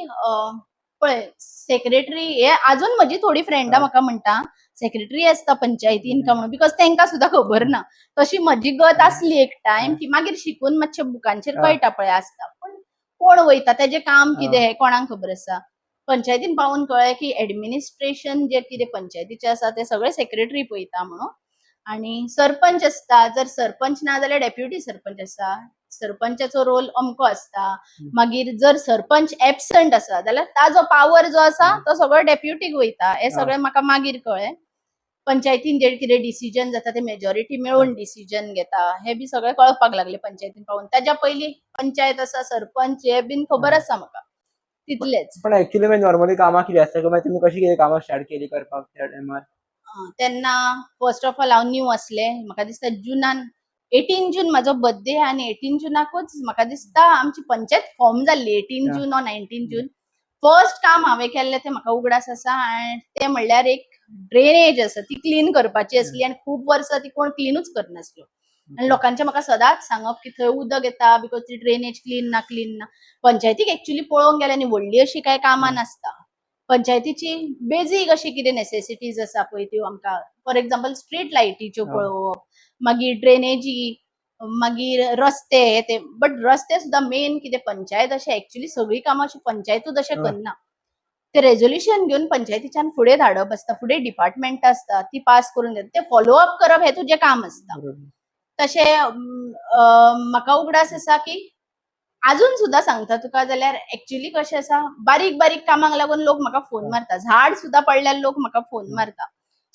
पळय सेक्रेटरी हे आजून म्हजी थोडीं फ्रेंडां म्हाका म्हणटा सेक्रेटरी आसता पंचायतीन का म्हणून, because तांकां सुद्दां खबर ना. तशी म्हजी गत आसली एक टायम की मागीर शिकून मातशें बुकांचेर कळटा पळय आसता, पूण कोण वयता तेजें काम कितें हें कोणाक खबर आसा. पंचायतीन पावून कळ्ळें की एडमिनिस्ट्रेशन जें कितें पंचायतीचें आसा तें सगळें सेक्रेटरी पळयता म्हणून. आनी सरपंच आसता, जर सरपंच ना जाल्यार डेप्युटी सरपंच आसा, सरपंचाचो रोल अमको आसता. मागीर जर सरपंच एबसंट आसा जाल्यार ताजो पावर जो आसा तो सगळो डेप्युटीक वयता, हें सगळें म्हाका मागीर कळ्ळें. पंचायतीन जे कितें डिसिजन जाता ते मेजॉरिटी मेळून डिसिजन घेता, हें बी सगळें कळपाक लागलें पंचायतीन पावून. ताज्या पयलीं पंचायत आसा, सरपंच हें बीन खबर आसा म्हाका तितलेंच. पण एक्चुअली मागीर नॉर्मली कामां कितें आसता, मागीर तुमी कशी कितें कामां स्टार्ट केली करपाक त्या टायमार? तेन्ना फर्स्ट ऑफ ऑल हांव न्यू आसलें. म्हाका दिसता जुनान, 18 जून म्हाजो बर्थडे आनी 18 जुनाकूच म्हाका दिसता आमची पंचायत फॉर्म जाल्ली, 18 जून or 19 June. First काम हांवें केल्लें तें म्हाका उगडास आसा आनी तें म्हणल्यार एक ड्रेनेज आसा ती क्लीन करपाची आसली आनी खूब वर्सां ती कोण क्लिनूच करनासलो आनी लोकांचें म्हाका सदांच सांगप की थंय उदक येता because ती ड्रेनेज क्लीन ना, क्लीन ना. पंचायतीक एक्चुली पळोवंक गेल्यार न्ही व्हडली अशी कांय कामां नासता. पंचायतीची बेजीक अशी कितें नेसेसिटीज आसा पळय त्यो आमकां, फॉर एग्जाम्पल स्ट्रीट लायटीच्यो पळोवप, मागीर ड्रेनेजी, मागीर रस्ते हे ते. बट रस्ते सुद्दां मेन कितें पंचायत अशें एक्चुली सगळीं कामां अशी पंचायतूच अशें करना. ते रेजोल्युशन घेवन पंचायतीच्यान फुडें धाडप आसता, फुडें डिपार्टमेंट आसता ती पास करून दिता, ते फॉलो अप करप हें तुजें काम आसता. तशें म्हाका उगडास आसा की आजून सुद्दां सांगता तुका जाल्यार एक्चुली कशें आसा, बारीक बारीक कामाक लागून लोक म्हाका फोन मारता. झाड सुद्दां पडल्यार लोक म्हाका फोन मारता.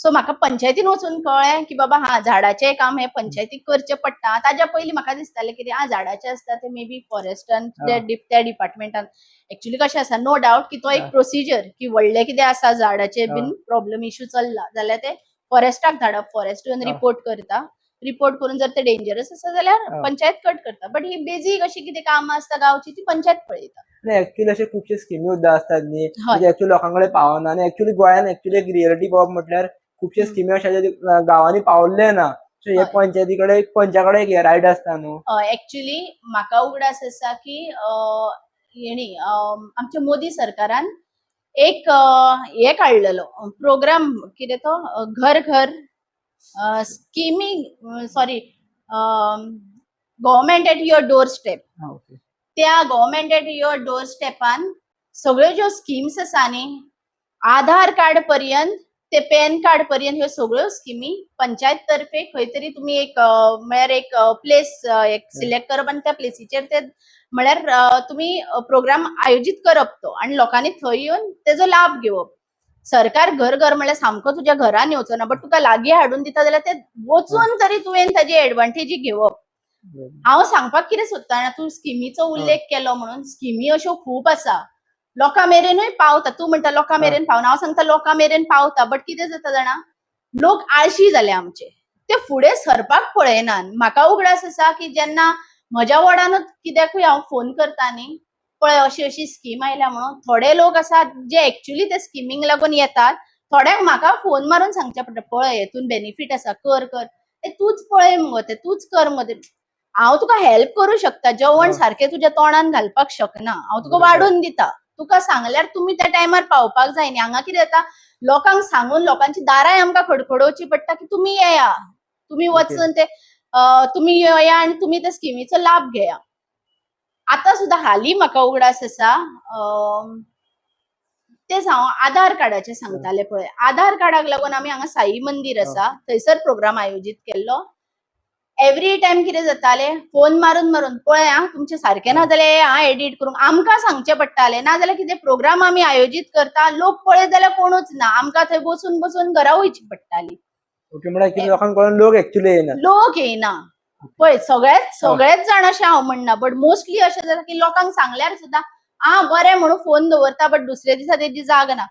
सो म्हाका पंचायतीन वचून कळ्ळें की बाबा हा झाडाचें काम हें पंचायतीक करचें पडटा. ताज्या पयलीं म्हाका दिसतालें कितें आं झाडाचें आसता तें मे बी फॉरेस्टान त्या डिपार्टमेंटान. एक्चुली कशें आसा, नो डावट की तो एक प्रोसिजर की व्हडलें कितें आसा झाडाचें बीन प्रॉब्लम इशू चल्ला जाल्यार ते फॉरेस्टाक धाडप, फॉरेस्ट येवन रिपोर्ट करता, रिपोर्ट करून जर ते डेंजरस आसा जाल्यार पंचायत कट करता. बट ही बेजीक अशी कितें कामां आसता गांवची ती पंचायत पळयता. आनी एक्चुअली अशे खुबशे स्किमी सुद्दां आसतात न्ही, म्हणजे एक्चुअली लोकां कडेन पावना. आनी एक्चुअली गोंयान एक्चुअली एक रियलिटी पळोवप म्हटल्यार खुबशे स्किमी अशे आसा जे गांवांनी पावल्ले ना. सो हे पंचायती कडेन, पंचा कडेन एक रायट आसता न्हू. एक्चुली म्हाका उगडास आसा की हेणी आमच्या मोदी सरकारान एक हे काडलेलो प्रोग्राम, कितें तो घर घर स्किमी, sorry, government at your door step. त्या गव्हर्मेंट एट your door स्टेपान सगळ्यो ज्यो स्किम्स आसा न्ही, आधार कार्ड पर्यंत ते पॅन कार्ड पर्यंत ह्यो सगळ्यो स्किमी पंचायत तर्फे खंय तरी तुमी एक म्हळ्यार एक प्लेस एक सिलेक्ट करप आनी त्या प्लेसीचेर ते म्हळ्यार तुमी प्रोग्राम आयोजीत करप तो आनी लोकांनी थंय येवन तेजो लाभ घेवप. सरकार घर घर म्हळ्यार सामको तुज्या घरान येवचो ना, बट तुका लागीं हाडून दिता जाल्यार ते वचून तरी तुवें ताजी एडवांटेजी घेवप. हांव सांगपाक कितें सोदता जाणा, तूं स्किमीचो उल्लेख केलो म्हणून, स्किमी अश्यो खूब आसा, लोकां मेरेनूय पावता. तूं म्हणटा लोकां मेरेन पावना, हांव सांगता लोकां मेरेन पावता. बट कितें जाता जाणा, लोक आळशी जाले आमचे, ते फुडें सरपाक पळयनात. म्हाका उगडास आसा की जेन्ना म्हज्या वॉर्डानूच कित्याकूय हांव फोन करता न्ही, पळय अशी अशी स्कीम आयल्या म्हणून, थोडे लोक आसात जे एक्चुली ते स्किमींक लागून येतात, थोड्यांक म्हाका फोन मारून सांगचें पडटा, पळय हेतून बेनिफीट आसा, कर कर, ते तूच पळय मुगो, ते तूच कर मुगो ते. हांव तुका हेल्प करूं शकता, जेवण सारकें तुज्या तोंडान घालपाक शकना, हांव तुका वाडून दिता. तुका सांगल्यार तुमी त्या टायमार पावपाक जाय न्ही. हांगा कितें जाता, लोकांक सांगून लोकांची दारांय आमकां खडखडोवची पडटा की तुमी येया, तुमी वचून ते तुमी येया आनी तुमी त्या स्किमीचो लाभ घेया. आतां सुद्दां हालीं म्हाका उगडास आसा, तेच हांव आधार कार्डाचें सांगतालें पळय, आधार कार्डाक लागून आमी हांगा साई मंदीर आसा थंयसर प्रोग्राम आयोजीत केल्लो. एवरी टायम कितें जातालें, फोन मारून मारून पळय आं तुमचें सारकें ना जाल्यार येया आं एडीट करूंक, आमकां सांगचें पडटालें. नाजाल्यार कितें प्रोग्राम आमी आयोजीत करता, लोक पळयत जाल्यार कोणूच ना, आमकां थंय बसून बसून घरा वयची पडटाली. ओके, म्हळ्यार कितें लोकांक कळोन लोक एक्चुअली येयना. लोक येयना पळय, सगळेच सगळेच जाण अशें हांव म्हणना, बट मोस्टली अशें जाता की लोकांक सांगल्यार सुद्दां आं बरें म्हणून फोन दवरता, बट दुसऱ्या दिसा तेजी जाग ना,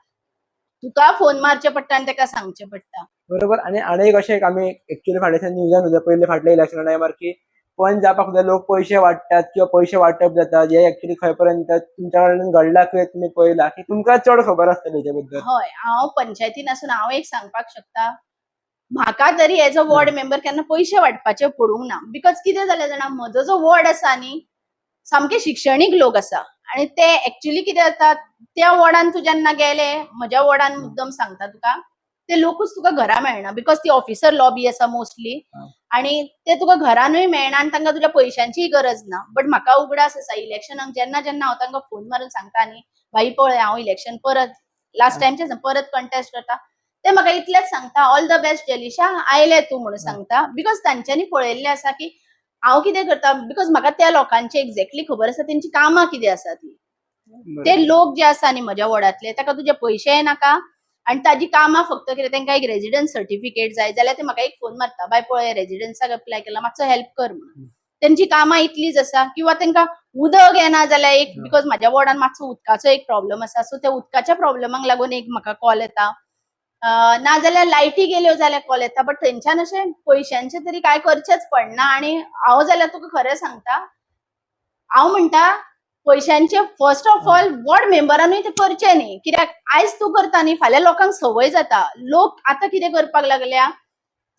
तुका फोन मारचें पडटा आनी तेका सांगचें पडटा. बरोबर. आनी आनी एक अशें आमी एक्चुअली फाटल्या न्यूजान सुद्दां पयले फाटल्या इलेक्शना टायमार की पंच जावपाक सुद्दां लोक पयशे वांट्टात किंवा पयशे वांटप जाता, जे एक्चुअली खंय पर्यंत तुमच्या कडल्यान घडला किंवा तुमी पळयला की तुमकां चड खबर आसतली हेच्या बद्दल. हय, हांव पंचायतीन आसून हांव एक सांगपाक शकता, म्हाका तरी एज अ वॉर्ड मेंबर केन्ना पयशे वांटपाचे पडूंक ना. Because कितें जालें जाणा, म्हजो जो वॉर्ड आसा न्ही, सामके शिक्षणीक लोक आसा आनी ते एक्चुली कितें जाता, त्या वॉर्डान तूं जेन्ना गेले, म्हज्या वॉर्डान मुद्दम सांगता तुका, ते लोकूच तुका घरा मेळना because ती ऑफिसर लॉबी आसा मोस्टली आनी ते तुका घरानूय मेळना आनी तांकां तुज्या पयशांचीय गरज ना. बट म्हाका उगडास आसा, इलेक्शनाक जेन्ना जेन्ना हांव तांकां फोन मारून सांगता न्ही, भाई पळय हांव इलेक्शन परत लास्ट टायमचें परत कंटेस्ट करता, ते म्हाका इतलेंच सांगता, ऑल the best Jelisha, आयलें तूं म्हणून सांगता. Because तांच्यांनी पळयल्लें आसा की हांव कितें करता, because म्हाका त्या लोकांची एक्झॅक्टली खबर आसा तेंची कामां कितें आसा ती. ते लोक जे आसा न्ही म्हज्या वॉर्डांतले, ताका तुजे पयशेय नाका आनी ताजी कामां फक्त कितें, तांकां एक रेजिडन्स सर्टिफिकेट जाय जाल्यार ते म्हाका एक फोन मारता, बाय पळय रेजिडन्साक अप्लाय केला, मातसो हेल्प कर म्हणून. तेंची कामां इतलीच आसा. किंवा तांकां उदक येना जाल्यार एक, because म्हाज्या वॉर्डान मातसो उदकाचो एक प्रॉब्लम आसा, सो त्या उदकाच्या प्रॉब्लमाक लागून एक म्हाका कॉल येता. नाजाल्यार लायटी गेल्यो जाल्यार कॉल येता, बट थंयच्यान अशें पयशांचें तरी कांय करचेंच पडना. आनी हांव जाल्यार तुका खरें सांगता, हांव म्हणटा पयशांचे फर्स्ट ऑफ ऑल वॉर्ड मेंबरानूय ते करचे न्ही, कित्याक आयज तूं करता न्ही, फाल्यां लोकांक संवय जाता. लोक आतां कितें करपाक लागल्या,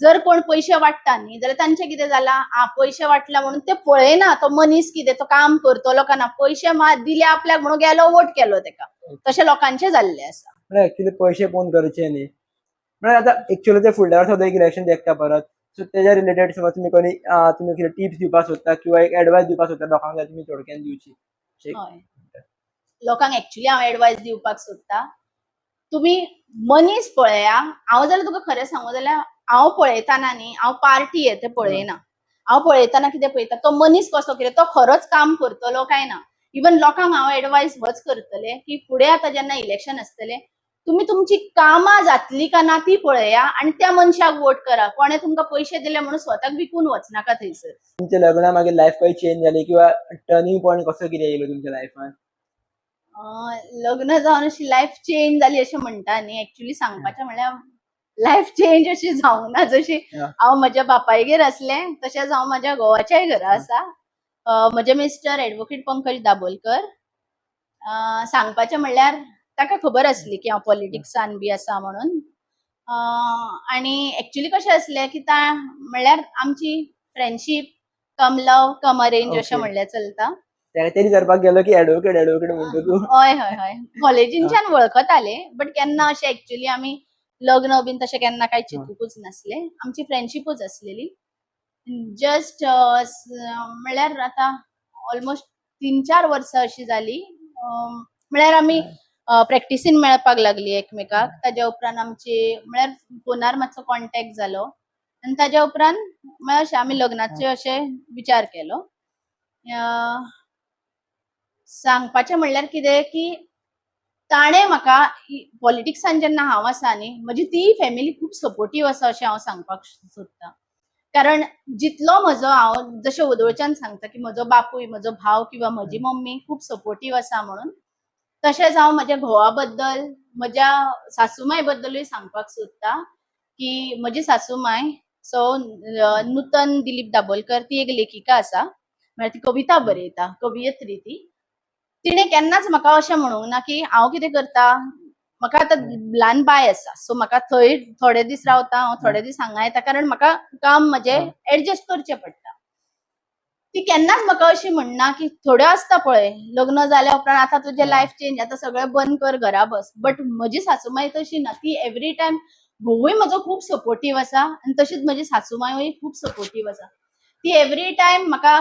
जर कोण पयशे वांट्टा न्ही जाल्यार तांचें कितें जालां, आं पयशे वांटला म्हणून ते पळयना तो मनीस कितें तो काम करतलो काय ना. पयशे मात दिले आपल्याक म्हणून गेलो वोट केलो तेका, तशें लोकांचें जाल्लें आसा. म्हळ्यार एक्चुअली पयशे पळोवन करचे न्ही. म्हळ्यार आतां एक्चुअली ते फुडल्या वर्सा एक इलेक्शन देखता परत, सो तेज्या रिलेटेड समज तुमी कोणी तुमी कितें टिप्स दिवपाक सोदता किंवा एक एडवायस दिवपाक सोदता लोकांक जाल्यार तुमी थोडक्यान दिवची. हय, लोकांक एक्चुअली हांव एडवायस दिवपाक सोदता, तुमी मनीस पळया. हांव जाल्यार तुका खरें सांगू जाल्यार हांव पळयतना न्ही, हांव पार्टी हें तें पळयना. हांव पळयतना कितें पळयता, तो मनीस कसो कितें, तो खरोच काम करतलो काय ना. इवन लोकांक हांव एडवायस होच करतलें की फुडें आतां जेन्ना इलेक्शन आसतलें, तुमी तुमची कामां जातली काय ना ती पळया आनी त्या मनशाक वोट करा. कोणें तुमकां पयशे दिले म्हणून स्वताक विकून वचनाका थंयसर. तुमच्या लग्ना मागीर लायफ खंय चेंज जाली किंवा टर्निंग पॉयंट कसो कितें येयलो तुमच्या लायफान? लग्न जावन अशी लायफ चेंज जाली अशें म्हणटा न्ही, एक्चुली सांगपाचें म्हणल्यार लायफ चेंज अशी जावंक ना. जशी हांव म्हज्या बापायगेर आसलें तशेंच हांव म्हज्या घोवाच्याय घरा आसा. म्हजे मिस्टर एडवोकेट पंकज दाबोलकर. सांगपाचें म्हणल्यार ताका खबर आसली की हांव पॉलिटिक्सान बी आसा म्हणून. आनी एक्चुली कशें आसलें की ता म्हणल्यार आमची friendship cum love cum arrange अशें म्हणल्यार चलता. तेणी विचारपाक गेलो की एडवोकेट एडवोकेट म्हणटा तूं. हय हय हय, कॉलेजीनच्यान वळखताले, बट केन्ना अशें एक्चुली आमी लग्न बीन तशें केन्ना कांय चिंतूकूच नासलें. आमची फ्रेंडशिपूच आसलेली. जस्ट म्हणल्यार आतां ऑलमोस्ट 3-4 वर्सां अशीं जाली, म्हणल्यार आमी प्रॅक्टिसीन मेळपाक लागली एकमेकाक. ताज्या उपरांत आमची म्हणल्यार फोनार मातसो कॉन्टेक्ट जालो आनी ताज्या उपरांत म्हळ्यार अशें आमी लग्नाचे अशें विचार केलो. सांगपाचें म्हणल्यार कितें की ताणें म्हाका पॉलिटिक्सान जेन्ना हांव आसा न्ही, म्हजी ती फॅमिली खूब सपोर्टीव आसा अशें हांव सांगपाक सोदतां. कारण जितलो म्हजो हांव जशें वदोळच्यान सांगता की म्हजो बापूय, म्हजो भाव किंवा म्हजी मम्मी खूब सपोर्टीव आसा म्हणून, तशेंच हांव म्हज्या घोवा बद्दल, म्हज्या सासूमाय बद्दलूय सांगपाक सोदता की म्हजी सासूमाय सो नूतन दिलीप दाबोलकर, ती एक लेखिका आसा, म्हळ्यार ती कविता बरयता, कवियत्री ती. तिणें केन्नाच म्हाका अशें म्हणूंक ना की हांव कितें करता, म्हाका आतां ल्हान बाय आसा, सो म्हाका थंय थोडे दीस रावता हांव, थोडे दीस हांगा येता, कारण म्हाका काम म्हजें एडजस्ट करचें पडटा. ती केन्नाच म्हाका अशी म्हणना की थोड्यो आसता पळय लग्न जाल्या उपरांत आतां तुजें लायफ चेंज, आतां सगळें बंद कर, घरा बस. बट म्हजी सासूमाय तशी ना, ती एवरी टायम, घोवूय म्हजो खूब सपोर्टीव आसा आनी तशीच म्हजी सासूमायूय खूब सपोर्टीव आसा. ती एवरी टायम म्हाका,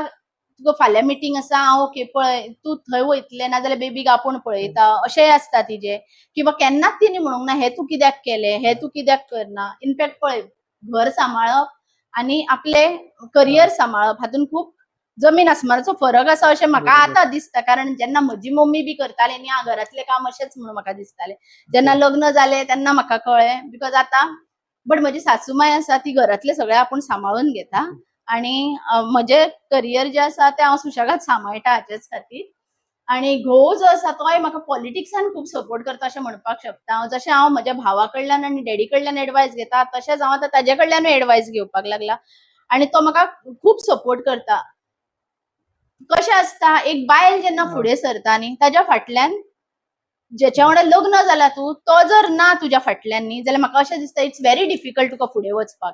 तुका फाल्यां मिटींग आसा, हांव ओके पळय तूं थंय वयतलें नाजाल्यार बेबीक आपूण पळयता अशेंय आसता तिजें. किंवा केन्नाच तिणें म्हणूंक ना हें तूं कित्याक केलें, हें तूं कित्याक करना. इनफॅक्ट पळय घर सांबाळप आनी आपलें करियर सांबाळप हातूंत खूब जमीन आसमानाचो फरक आसा अशें म्हाका आतां दिसता. कारण जेन्ना म्हजी मम्मी बी करताली न्ही, आं घरांतलें काम अशेंच म्हणून म्हाका दिसतालें. जेन्ना लग्न जालें तेन्ना म्हाका कळ्ळें because आतां बट म्हजी सासूमाय आसा ती घरांतलें सगळें आपूण सांबाळून घेता आनी म्हजें करियर जें आसा तें हांव सुशेगाद सांबाळटा हाचेच खातीर. आनी घोव जो आसा तोय म्हाका पॉलिटिक्सान खूब सपोर्ट करता अशें म्हणपाक शकता हांव. जशें हांव म्हज्या भावा कडल्यान आनी डॅडी कडल्यान एडवायस घेता तशेंच हांव आतां ताजे कडल्यानूय एडवायस घेवपाक लागला आनी तो म्हाका खूब सपोर्ट करता. कशें आसता, एक बायल जेन्ना फुडें सरता न्ही, ताज्या फाटल्यान जेच्या वांगडा लग्न जाला तूं, तो जर ना तुज्या फाटल्यान न्ही जाल्यार म्हाका अशें दिसता it's very difficult तुका फुडें वचपाक.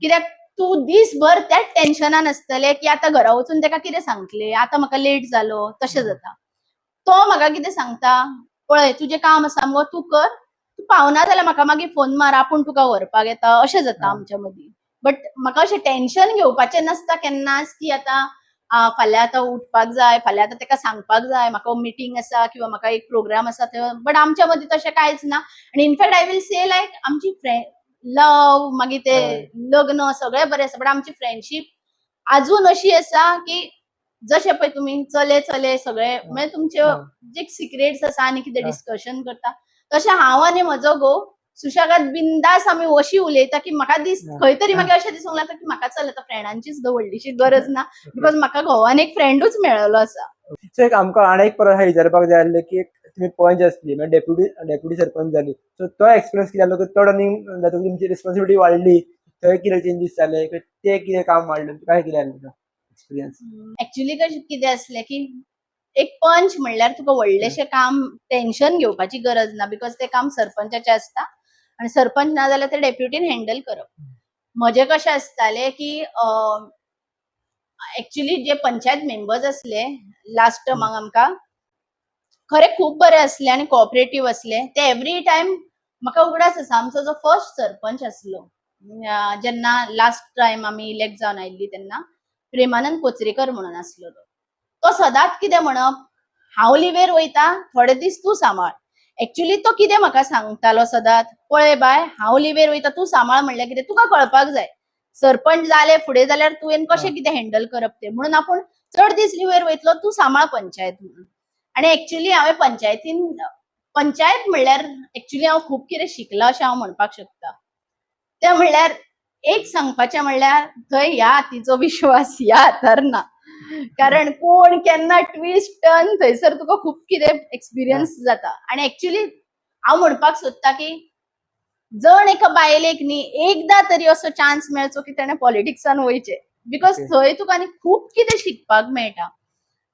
कित्याक तूं दीसभर त्याच टेन्शनान आसतलें की आतां घरा वचून ताका कितें सांगतलें, आतां म्हाका लेट जालो, तशें जाता. तो म्हाका कितें सांगता, पळय तुजें काम आसा मुगो तूं कर, तूं पावना जाल्यार म्हाका मागीर फोन मार, आपूण तुका व्हरपाक येता, अशें जाता आमच्या मदीं. बट म्हाका अशें टेन्शन घेवपाचें नासता केन्नाच की आतां फाल्यां आतां उठपाक जाय, फाल्यां आतां ताका सांगपाक जाय म्हाका मिटींग आसा किंवा म्हाका एक प्रोग्राम आसा थंय. बट आमच्या मदीं तशें कांयच ना. आनी in fact I will say like आमची फ्रेंड लव मागीर ते लग्न सगळें बरें आसा, बट आमची फ्रेंडशीप आजून अशी आसा की जशें पळय तुमी चले चले सगळे म्हणजे तुमचे जे सिक्रेट्स आसा आनी कितें डिस्कशन करता, तशें हांव आनी म्हजो घोव सुशेगाद बिंदास आमी अशी उलयता की म्हाका दीस खंय तरी मागीर अशें दिसूंक लागता की म्हाका चल आतां फ्रेंडांचीच व्हडलीशी गरज ना, because म्हाका घोवान एक फ्रेंडूच मेळ्ळो आसा. सो एक आमकां आनी एक परत विचारपाक जाय आसलें की एक तुमी पंच आसली, मागीर डेप्युटी सरपंच जाली, सो तो एक्सपिरियन्स कितें जालो? तो रनिंग जातकूच तुमची रिस्पॉन्सिबिलिटी वाडली, थंय कितें चेंजीस जाले, ते कितें काम वाडलें, काय कितें जालें एक्सपिरियन्स? एक्चुली कशें कितें आसलें की एक पंच म्हणल्यार तुका व्हडलेशें काम टेन्शन घेवपाची गरज ना, because तें काम सरपंचाचें आसता आनी सरपंच ना जाल्यार ते डेप्युटीन हँडल करप. म्हजें कशें आसतालें की एक्चुली जे पंचायत मेंबर्स आसले लास्ट टर्माक आमकां खरें खूब बरे आसले आनी कॉपरेटीव आसले ते. एवरी टायम म्हाका उगडास आसा, आमचो जो फर्स्ट सरपंच आसलो, जेन्ना लास्ट टायम आमी इलेक्ट जावन आयिल्ली तेन्ना प्रेमानंद कोचरेकर म्हणून आसलो तो. तो सदांच कितें म्हणप, "हांव लिवेर वयता, थोडे दीस तूं सांबाळ." एक्चुली तो कितें म्हाका सांगतालो सदांच, "पळय बाय, हांव लिवेर वयता, तूं सांबाळ म्हणल्यार कितें, तुका कळपाक जाय सरपंच जाले फुडें जाल्यार तुवें कशें कितें हँडल करप तें. म्हणून आपूण चड दीस लिवेर वयतलो, तूं सांबाळ पंचायत" म्हणून. आनी एक्चुली हांवें पंचायतीन, पंचायत म्हणल्यार एक्चुली हांव खूब कितें शिकलां अशें हांव म्हणपाक शकता. तें म्हणल्यार एक सांगपाचें म्हणल्यार थंय ह्या हातीचो विश्वास ह्या हातार ना, कारण कोण केन्ना ट्विस्ट टर्न, थंयसर तुका खूब कितें एक्सपिरियन्स जाता. आनी एक्चुली हांव म्हणपाक सोदता की जण एका बायलेक न्ही एकदां तरी असो चान्स मेळचो की तेणें पॉलिटिक्सान वयचें, because थंय तुका न्ही खूब कितें शिकपाक मेळटा.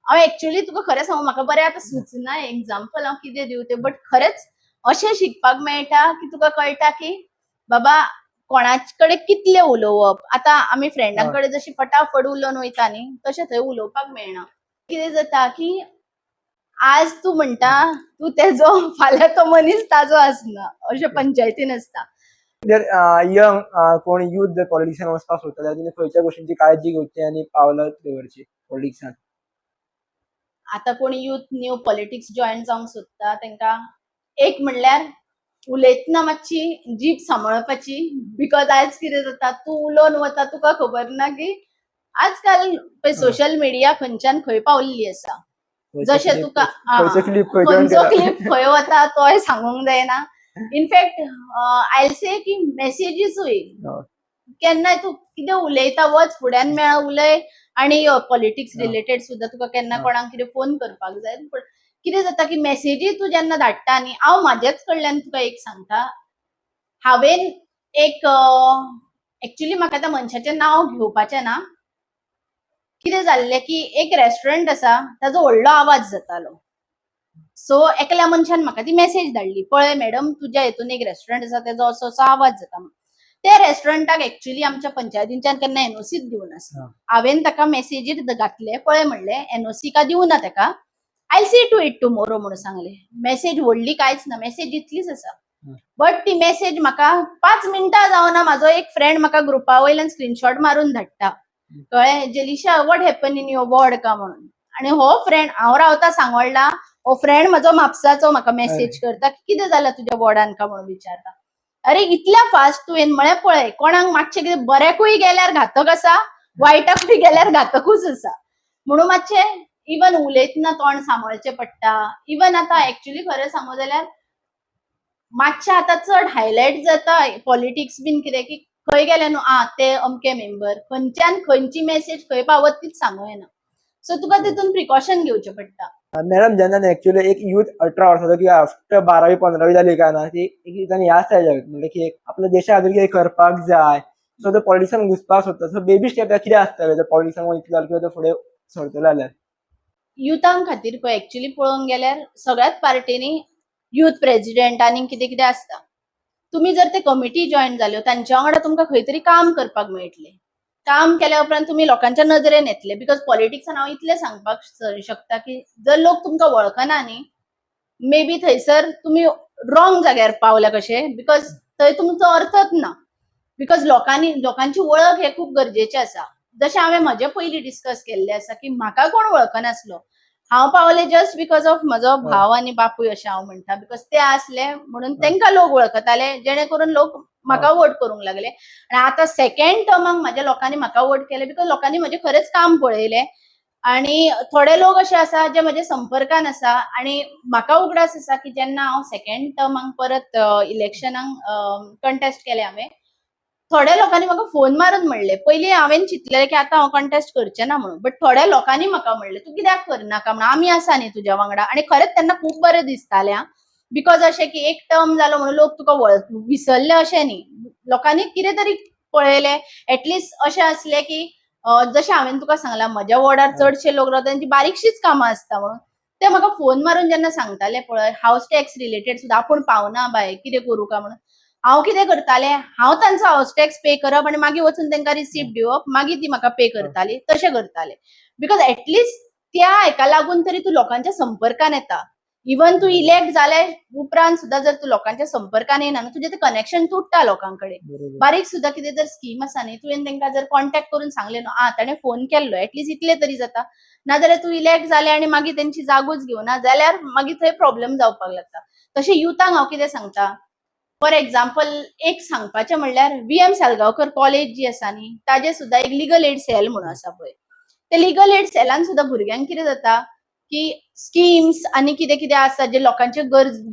हांव एक्चुली तुका खरें सांगू, म्हाका बरें आतां सुचना एग्जाम्पल हांव कितें दिवं तें, बट खरेंच अशें शिकपाक मेळटा की तुका कळटा की बाबा कोणाच कडेन कितलें उलोवप. आतां आमी फ्रेंडां कडेन जशी फटाफट उलोवन वयता न्ही, तशें थंय उलोवपाक मेळना. कितें जाता की आज तूं म्हणटा तूं तेजो, फाल्यां तो मनीस ताजो आसना, अशें पंचायतीन आसता. जर यंग कोण यूथ जर पॉलिटिक्सान वचपाक सोदता जाल्यार तेणी खंयच्या गोश्टींची काळजी घेवची आनी पावलां दवरची पॉलिटिक्सान? आतां कोण यूथ न्यू पॉलिटिक्स जॉयन जावंक सोदता तांकां एक म्हणल्यार उलयतना मातशी जीब सांबाळपाची, because आयज कितें जाता, तूं उलोवन वता, तुका खबर ना की आजकाल पळय सोशल मिडिया खंयच्यान खंय पावल्ली आसा. जशें तुका खंयचो क्लिप खंयचो क्लिप खंय वता तोय सांगूंक जायना. इनफॅक्ट आयल से की मॅसेजीसूय केन्नाय तूं कितें उलयता, वच फुड्यान मेळ, उलय. आनी पॉलिटिक्स रिलेटेड सुद्दां तुका केन्ना कोणाक कितें फोन करपाक जाय, पूण कितें जाता की मॅसेजी तूं जेन्ना धाडटा न्ही, हांव म्हाजेच कडल्यान तुका एक सांगता, हांवेन एक एक्चुली म्हाका त्या मनशाचें नांव घेवपाचें ना. कितें जाल्लें की एक रेस्टॉरंट आसा, ताजो व्हडलो आवाज जातालो. सो एकल्या मनशान म्हाका ती मॅसेज धाडली, "पळय मॅडम, तुज्या हितून एक रेस्टॉरंट आसा, तेजो असो असो आवाज जाता." त्या रेस्टॉरंटाक एक्चुली आमच्या पंचायतींच्यान केन्ना एनओसीच दिवं नासली. हांवेन ताका मॅसेजीर घातले, पळय म्हणलें, एनओसी का दिवना ताका, I see to it tomorrow म्हणून सांगलें. मॅसेज व्हडली कांयच ना, मॅसेज इतलीच आसा. बट ती मॅसेज म्हाका 5 मिनटां जावना, म्हाजो एक फ्रेंड म्हाका ग्रुपा वयल्यान स्क्रीनशॉट मारून धाडटा, कळ्ळें, "जेलिशा, what happen in your ward?" का म्हणून. आनी हो फ्रेंड, हांव रावता सांगोळडा, हो फ्रेंड म्हजो म्हापसाचो, म्हाका मॅसेज करता की कितें जालां तुज्या वॉर्डान का म्हणून विचारता. अरे, इतल्या फास्ट तुवें म्हळें, पळय, कोणाक मातशें कितें बऱ्याकूय गेल्यार घातक आसा, वायटाकूय गेल्यार घातकूच आसा. म्हणून मातशें इवन उलयतना तोंड सांबाळचें पडटा. इवन आतां एक्चुली खरें सांगू जाल्यार मातशें आतां चड हायलायट जाता पॉलिटिक्स बीन, कितें की खंय गेले न्हू, आ ते अमके मेंबर, खंयच्यान खंयची मॅसेज खंय पावत तीच सांगू येना. सो तुका तितून प्रिकॉशन घेवचें पडटा. मॅडम, जेन्ना एक्चुअली एक युथ 18 वर्साचो किंवा आफ्टर बारावी पंदरावी जाली काय ना, ती एक ताणें ह्या आसता म्हणल्यार की एक आपल्या देशा खातीर कितें करपाक जाय, सो तो पॉलिटिक्सान घुसपाक सोदता, सो बेबी स्टेप कितें आसतले तो पॉलिटिक्सान वयतलो किंवा तो फुडें सरतलो जाल्यार? युथां खातीर पळय, एक्चुली पळोवंक गेल्यार सगळ्याच पार्टींनी युथ प्रेजिडेंट आनी कितें कितें आसता. तुमी जर ते कमिटी जॉयन जाल्यो, तांच्या वांगडा तुमकां खंय तरी काम करपाक मेळटलें. काम केल्या उपरांत तुमी लोकांच्या नदरेन येतले, because पॉलिटिक्सान हांव इतलें सांगपाक शकता की जर लोक तुमकां वळखना न्ही, मे बी थंयसर तुमी रॉंग जाग्यार पावल्या कशे, because थंय तुमचो अर्थच ना. Because लोकांनी लोकांची वळख हें खूब गरजेचें आसा. जशें हांवें म्हजें पयलीं डिस्कस केल्लें आसा की म्हाका कोण वळखनासलो, हांव पावलें जस्ट because of म्हजो भाव आनी बापूय अशें हांव म्हणटा, because ते आसले म्हणून तांकां लोक वळखताले, जेणे करून लोक म्हाका वोट करूंक लागले. आनी आतां सेकंड टर्माक म्हाज्या लोकांनी म्हाका वोट केले, because लोकांनी म्हजें खरेंच काम पळयलें. आनी थोडे लोक अशे आसा जे म्हज्या संपर्कान आसा. आनी म्हाका उगडास आसा की जेन्ना हांव सेकंड टर्माक परत इलेक्शनाक कंटेस्ट केलें हांवें. थोड्या लोकांनी म्हाका फोन मारून म्हणलें, पयलीं हांवें चिंतलेलें की आतां हांव कॉन्टेस्ट करचें ना म्हणून, बट थोड्या लोकांनी म्हाका म्हणलें तूं कित्याक करनाका म्हणून, आमी आसा न्ही तुज्या वांगडा. आनी खरेंच तेन्ना खूब बरें दिसतालें आं, because अशें की एक टर्म जालो म्हणून लोक तुका वळख विसरले अशें न्ही, लोकांनी कितें तरी पळयलें. एटलिस्ट अशें आसलें की जशें हांवें तुका सांगलां म्हज्या वॉर्डार चडशे लोक रावता तेंची बारीकशीच कामां आसता म्हणून ते म्हाका फोन मारून जेन्ना सांगताले पळय हावस टॅक्स रिलेटेड सुद्दां आपूण पावना बाय कितें करूं काय म्हणून, हांव कितें करतालें, हांव तांचो हावस टॅक्स पे करप आनी मागीर वचून तांकां रिसीप्ट दिवप, मागीर ती म्हाका पे करताली, तशें करताले. Because at least त्या हेका लागून तरी तूं लोकांच्या संपर्कान येता. इवन तूं इलेक्ट जाल्या उपरांत सुद्दां जर तूं लोकांच्या संपर्कान येना न्हू, तुजें तें कनेक्शन तुट्टा लोकां कडेन. बारीक सुद्दां कितें जर स्कीम आसा न्ही, तुवें तांकां जर कॉन्टेक्ट करून सांगलें न्हू, आं ताणें फोन केल्लो, एटलिस्ट इतलें तरी जाता. नाजाल्यार तूं इलेक्ट जालें आनी मागीर तेंची जागूच घेवना जाल्यार मागीर थंय प्रॉब्लम जावपाक लागता. तशें युथांक हांव कितें सांगता, फॉर एग्जाम्पल एक सांगपाचें म्हणल्यार VM Salgaonkar college जी आसा न्ही, ताजें सुद्दां एक लिगल एड सेल म्हणून आसा पळय, ते लिगल एड सेलान सुद्दां भुरग्यांक कितें जाता की स्किम्स आनी कितें कितें आसा जे लोकांचे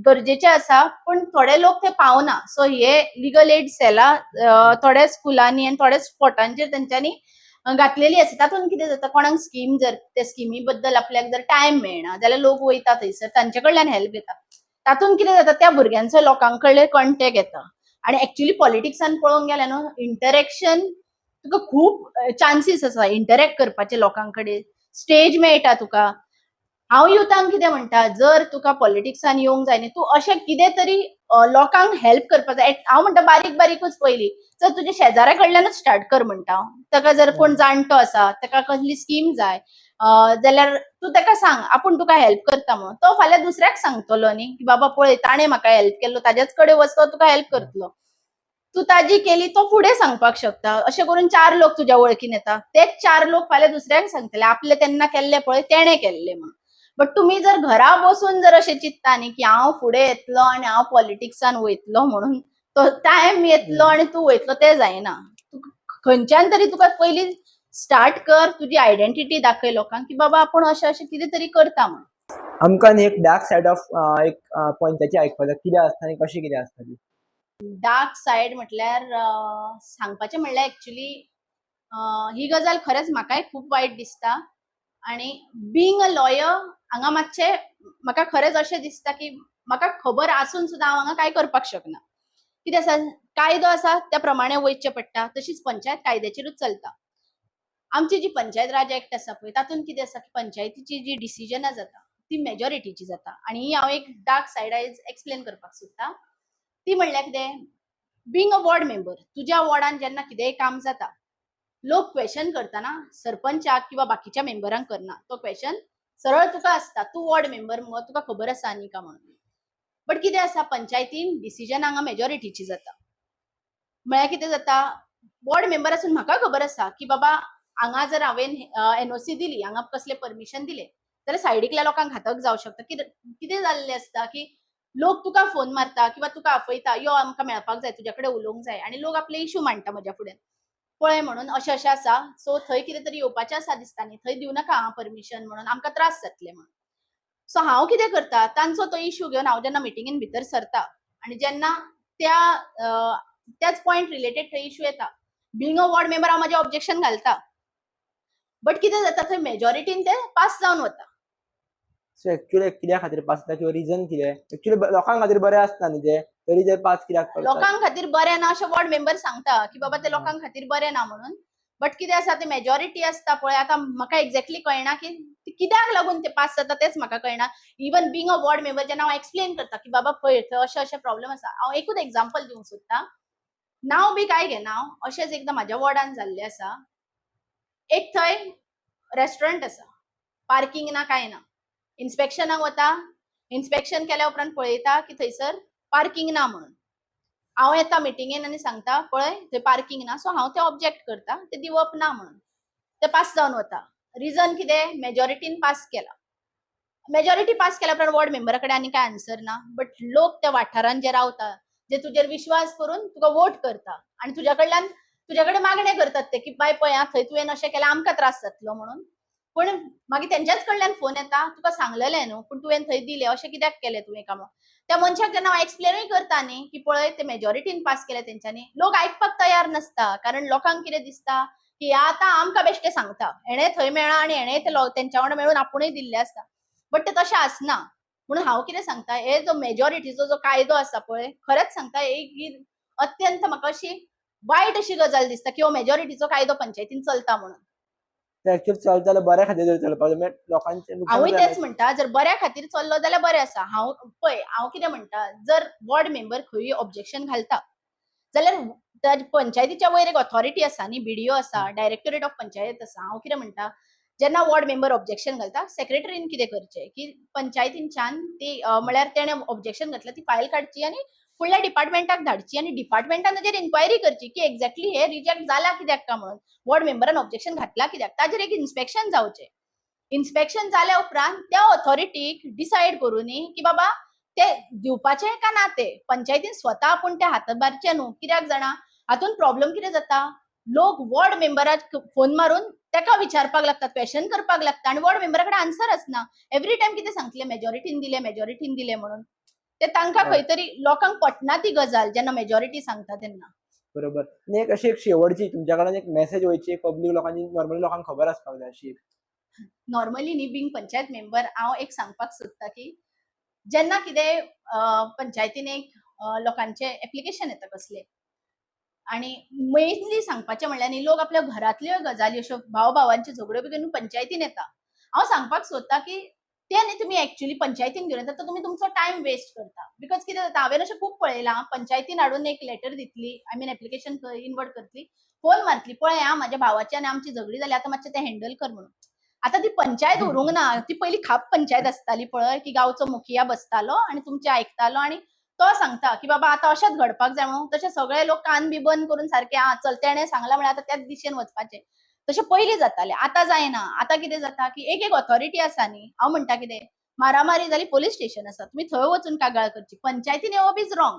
गरजेचे आसा, पूण थोडे लोक ते पावना. सो हे लिगल एड सेला थोड्या स्कुलांनी आनी थोड्या स्पॉटांचेर तेंच्यांनी घातलेली आसा. तातूंत कितें जाता, कोणाक स्कीम जर त्या स्किमी बद्दल आपल्याक जर टायम मेळना जाल्यार लोक वयता थंयसर तांचे कडल्यान हेल्प घेता. तातूंत कितें जाता, त्या भुरग्यांचो लोकां कडेन कॉन्टेक्ट येता. आनी एक्चुली पॉलिटिक्सान पळोवंक गेल्यार न्हू इंटरेक्शन तुका खूब चान्सीस आसा इंटरेक्ट करपाचे लोकां कडेन, स्टेज मेळटा तुका. हांव युथांक कितें म्हणटा, जर तुका पॉलिटिक्सान येवंक जाय न्ही, तूं अशें कितें तरी लोकांक हेल्प करपाक जाय. हांव म्हणटा बारीक बारीकूच पयलीं, जर तुज्या शेजाऱ्या कडल्यानूच स्टार्ट कर म्हणटा हांव. ताका जर कोण जाणटो आसा, ताका कसली स्कीम जाय जाल्यार तूं ताका सांग, आपूण तुका हेल्प करता म्हणून. तो फाल्यां दुसऱ्याक सांगतलो न्ही की बाबा पळय ताणें म्हाका हेल्प केल्लो, ताज्याच कडेन वच, तो तुका हेल्प करतलो. तूं ताजी केली तो फुडें सांगपाक शकता. अशें करून 4 लोक तुज्या वळखीन येता, तेच 4 लोक फाल्यां दुसऱ्यांक सांगतले आपले तेन्ना केल्ले पळय तेणें केल्ले म्हणून. बट तुमी जर घरा बसून जर अशें चिंत्ता न्ही की हांव फुडें येतलो आनी हांव पॉलिटिक्सान वयतलो म्हणून, तो टायम येतलो आनी तूं वयतलो तें जायना. खंयच्यान तरी तुका पयलीं स्टार्ट कर, तुजी आयडेंटिटी दाखय लोकांक की बाबा आपूण अशें अशें कितें तरी करता म्हणून. आमकां न्ही एक डार्क सायड ऑफ एक पंचायती आयकपाक जाय, कितें आसता आनी कशें कितें आसता ती. डार्क सायड म्हटल्यार सांगपाचें म्हणल्यार एक्चुली ही गजाल खरेंच म्हाकाय खूब वायट दिसता. आनी बीइंग अ लॉयर हांगा मातशें म्हाका खरेंच अशें दिसता की म्हाका खबर आसून सुद्दां हांव हांगा कांय करपाक शकना. कितें आसा, कायदो आसा त्या प्रमाणे वयचें पडटा, तशीच पंचायत कायद्याचेरूच चलता. आमची जी पंचायत राज एक्ट आसा पळय, तातूंत कितें आसा की पंचायतीची जी डिसिजनां जाता ती मेजॉरिटीची जाता. आनी ही हांव एक डार्क सायड आयज एक्सप्लेन करपाक सोदता. ती म्हणल्यार कितें, बीइंग अ वॉर्ड मेंबर, तुज्या वॉर्डान जेन्ना कितेंय काम जाता, लोक क्वेश्चन करतना सरपंचाक किंवा बाकीच्या मेंबरांक करना, तो क्वेश्चन सरळ तुका आसता, तूं वॉर्ड मेंबर मुगो, तुका खबर आसा न्ही का म्हणून. बट कितें आसा, पंचायतीन डिसिजन हांगा मेजॉरिटीची जाता. म्हळ्यार कितें जाता, वॉर्ड मेंबर आसून म्हाका खबर आसा की बाबा हांगा जर हांवें एनओसी दिली, हांगा कसलें परमिशन दिलें जाल्यार सायडीकल्या लोकांक घातक जावं शकता. कितें जाल्लें आसता की लोक तुका फोन मारता किंवा तुका आपयता, यो आमकां मेळपाक जाय, तुज्या कडेन उलोवंक जाय, आनी लोक आपले इशू मांडटा म्हज्या फुड्यान, पळय म्हणून अशें अशें आसा, सो थंय कितें तरी येवपाचें आसा दिसता न्ही, थंय दिवं नाका आं परमिशन म्हणून, आमकां त्रास जातले म्हणून. सो हांव कितें करता, तांचो तो इशू घेवन हांव जेन्ना मिटिंगेन भितर सरता आनी जेन्ना त्याच पॉयंट रिलेटेड थंय इशू येता, बीइंग अ वॉर्ड मेंबर हांव म्हाजें ऑब्जेक्शन घालता, बट कितें जाता थंय मेजॉरिटीन ते पास जावन वता. सो एक्चुअली कित्या खातीर पास जाता किंवा रिजन कितें? एक्चुअली लोकां खातीर बरें आसता न्ही तें, तरी ते पास कित्याक करतात? लोकां खातीर बरें ना अशें वॉर्ड मेंबर सांगता की बाबा ते लोकां खातीर बरें ना म्हणून, बट कितें आसा ते मेजॉरिटी आसता पळय. आतां म्हाका एक्झॅक्टली कळना की कित्याक लागून ते पास जाता तेंच म्हाका कळना. Even being a ward member जेन्ना हांव एक्सप्लेन करता की बाबा पळय थंय अशें अशें प्रॉब्लम आसा, हांव एकूच एग्जाम्पल दिवंक सोदता, नांव बी कांय घेना हांव, अशेंच एकदां म्हाज्या वॉर्डान जाल्लें आसा. एक थंय रेस्टॉरंट आसा, पार्किंग ना कांय ना, इन्स्पेक्शनाक वता, इन्स्पेक्शन केल्या उपरांत पळयता की थंयसर पार्किंग ना म्हणून. हांव येता मिटिंगेन आनी सांगता पळय थंय पार्किंग ना, सो हांव तें ऑब्जेक्ट करता, तें दिवप ना म्हणून. तें पास जावन वता. रिजन कितें, मेजॉरिटीन पास केला. मेजॉरिटी पास केल्या उपरांत वॉर्ड मेंबरा कडेन आनी कांय आन्सर ना, बट लोक त्या वाठारान जे रावता, जे तुजेर विश्वास करून तुका वोट करता आनी तुज्या कडल्यान तुज्या कडेन मागणें करतात ते की बाय पळय आं थंय तुवें अशें केलें आमकां त्रास जातलो म्हणून. पूण मागीर तेंच्याच कडल्यान फोन येता, तुका सांगलेलें न्हू पूण तुवें थंय दिलें, अशें कित्याक केलें तुवें काय म्हणून. त्या मनशाक जेन्ना हांव एक्सप्लेनूय करता न्ही की पळय ते मेजॉरिटीन पास केले तेंच्यांनी, लोक आयकपाक तयार नासता. कारण लोकांक कितें दिसता की आतां आमकां बेश्टें सांगता, हेणें थंय मेळ्ळां आनी हेणें ते तेंच्या वांगडा मेळून आपुणूय दिल्लें आसता. बट ते तशें आसना. म्हणून हांव कितें सांगता, हे जो मेजॉरिटीचो जो कायदो आसा पळय, खरेंच सांगता एक ही अत्यंत म्हाका अशी वायट अशी गजाल दिसता की हो मेजॉरिटीचो कायदो पंचायतीन चलता म्हणून. ते ऍक्च्युअली चलता जाल्यार बऱ्या खातीर जर चलपाक जाय, लोकांचें नुकसान हांवूय जायना. तेच म्हणटा, जर बऱ्या खातीर चल्लो जाल्यार बरें आसा. हांव पळय हांव कितें म्हणटा, जर वॉर्ड मेंबर खंयूय ऑब्जेक्शन घालता जाल्यार पंचायतीच्या वयर एक ऑथॉरिटी आसा न्ही, बीडीओ आसा, डायरेक्टोरेट ऑफ पंचायत आसा. हांव कितें म्हणटा, जेन्ना वॉर्ड मेंबर ऑब्जेक्शन घालता सेक्रेटरीन कितें करचें की पंचायतीनच्यान ती म्हळ्यार तेणें ऑब्जेक्शन घातलां ती फायल काडची आनी फुडल्या डिपार्टमेंटाक धाडची आनी डिपार्टमेंटान ताजेर इन्क्वायरी करची की एक्झॅक्टली हे रिजेक्ट जाला कित्याक काय म्हणून, वॉर्ड मेंबरान ऑब्जेक्शन घातलां कित्याक, ताजेर एक इन्स्पेक्शन जावचें. इन्स्पेक्शन जाल्या उपरांत त्या ऑथॉरिटीक डिसायड करूनी की बाबा ते दिवपाचे का ना, ते पंचायतीन स्वता आपूण ते हात मारचे न्हू. कित्याक जाणा हातून प्रॉब्लम कितें जाता, लोक वॉर्ड मेंबराक फोन मारून तेका विचारपाक लागतात, क्वेश्चन करपाक लागता आनी वॉर्ड मेंबरा कडेन आन्सर आसना. एवरी टायम कितें सांगतले, मेजॉरिटीन दिले, मेजॉरिटीन दिले म्हणून. ते तांकां खंय तरी लोकांक पटना ती गजाल जेन्ना मेजॉरिटी सांगता तेन्ना. बरोबर. आनी एक अशी एक शेवटची तुमच्या कडल्यान एक मेसेज वयची पब्लीक लोकांनी, नॉर्मली लोकांक खबर आसपाक जाय अशी. नॉर्मली न्ही बींग पंचायत मेंबर हांव एक सांगपाक सोदता की जेन्ना कितें पंचायतीन एक लोकांचे एप्लिकेशन येता कसलें, आनी मेनली सांगपाचें म्हणल्यार न्ही लोक आपल्या घरांतल्यो गजाली अश्यो भाव भावांच्यो झगड्यो बी घेवन पंचायतीन येता. हांव सांगपाक सोदता की ते न्ही तुमी एक्चुली पंचायतीन घेवन येता तर तुमी तुमचो टायम वेस्ट करता. Because कितें जाता, हांवें अशें खूब पळयलां, पंचायतीन हाडून एक लेटर दितली, I mean application inward करतली, फोन मारतली, पळय आं म्हाज्या भावाची आनी आमची झगडी जाली, आतां मातशें तें हँडल कर म्हणून. आतां ती पंचायत उरूंक ना, ती पयली खाप पंचायत आसताली पळय, की गांवचो मुखिया बसतालो आनी तुमचें आयकतालो आनी तो सांगता की बाबा आतां अशेंच घडपाक जाय म्हणून. तशें सगळे लोक कान बी बंद करून सारके आं चल तेणें सांगलां म्हळ्यार आतां त्याच दिशेन वचपाचें, तशें पयलीं जातालें. आतां जायना. आतां कितें जाता की एक एक ऑथॉरिटी आसा न्ही, हांव म्हणटा कितें, मारामारी जाली पोलीस स्टेशन आसा, तुमी थंय वचून कागाळ करची, पंचायतीन येवप is wrong.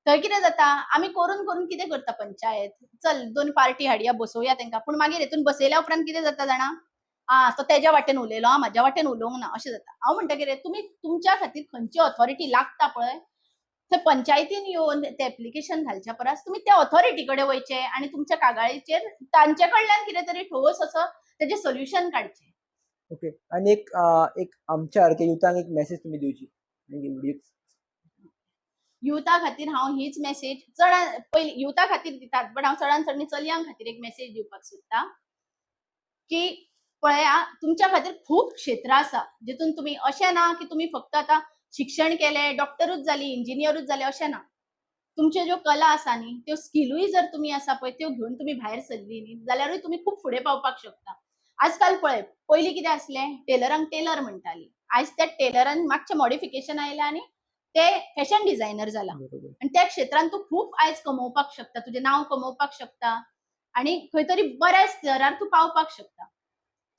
थंय कितें जाता, आमी करून करून कितें करता पंचायत, चल दोन पार्टी हाडया बसोवया तेंकां, पूण मागीर हितून बसयल्या उपरांत कितें जाता जाणा, आं तो तेज्या वाटेन उलयलो, आं म्हाज्या वाटेन उलोवंक ना, अशें जाता. हांव म्हणटा कितें, तुमी तुमच्या खातीर खंयची ऑथॉरिटी लागता पळय थंय पंचायतीन येवन ते एप्लिकेशन घालच्या परस तुमी त्या ऑथॉरिटी कडेन वयचे आनी तुमच्या कागाळीचेर तांचे कडल्यान कितें तरी ठोस असो तेजें सोल्युशन काडचें. ओके. आनी एक एक आमच्या सारके युथांक एक मेसेज तुमी दिवची. युथा खातीर हांव हीच मेसेज चडान पयलीं युथा खातीर दितात, बट हांव चडान चड चलयां खातीर एक मेसेज दिवपाक सोदता की पळया तुमच्या खातीर खूब क्षेत्रां आसा जितून तुमी अशें ना की तुमी फक्त आतां शिक्षण केलें, डॉक्टरूच जाली, इंजिनियरूच जाले, अशें ना. तुमच्यो ज्यो कला आसा न्ही त्यो स्किलूय जर तुमी आसा पळय त्यो घेवन तुमी भायर सरली न्ही जाल्यारूय तुमी खूब फुडें पावपाक शकता. आजकाल पळय पयलीं कितें आसलें, टेलरांक टेलर म्हणटाली, आयज त्या टेलरान मातशें मॉडिफिकेशन आयलें आनी ते फॅशन डिझायनर जाला. आनी त्या क्षेत्रान तूं खूब आयज कमोवपाक शकता, तुजें नांव कमोवपाक शकता आनी खंय तरी बऱ्या स्तरार तूं पावपाक शकता.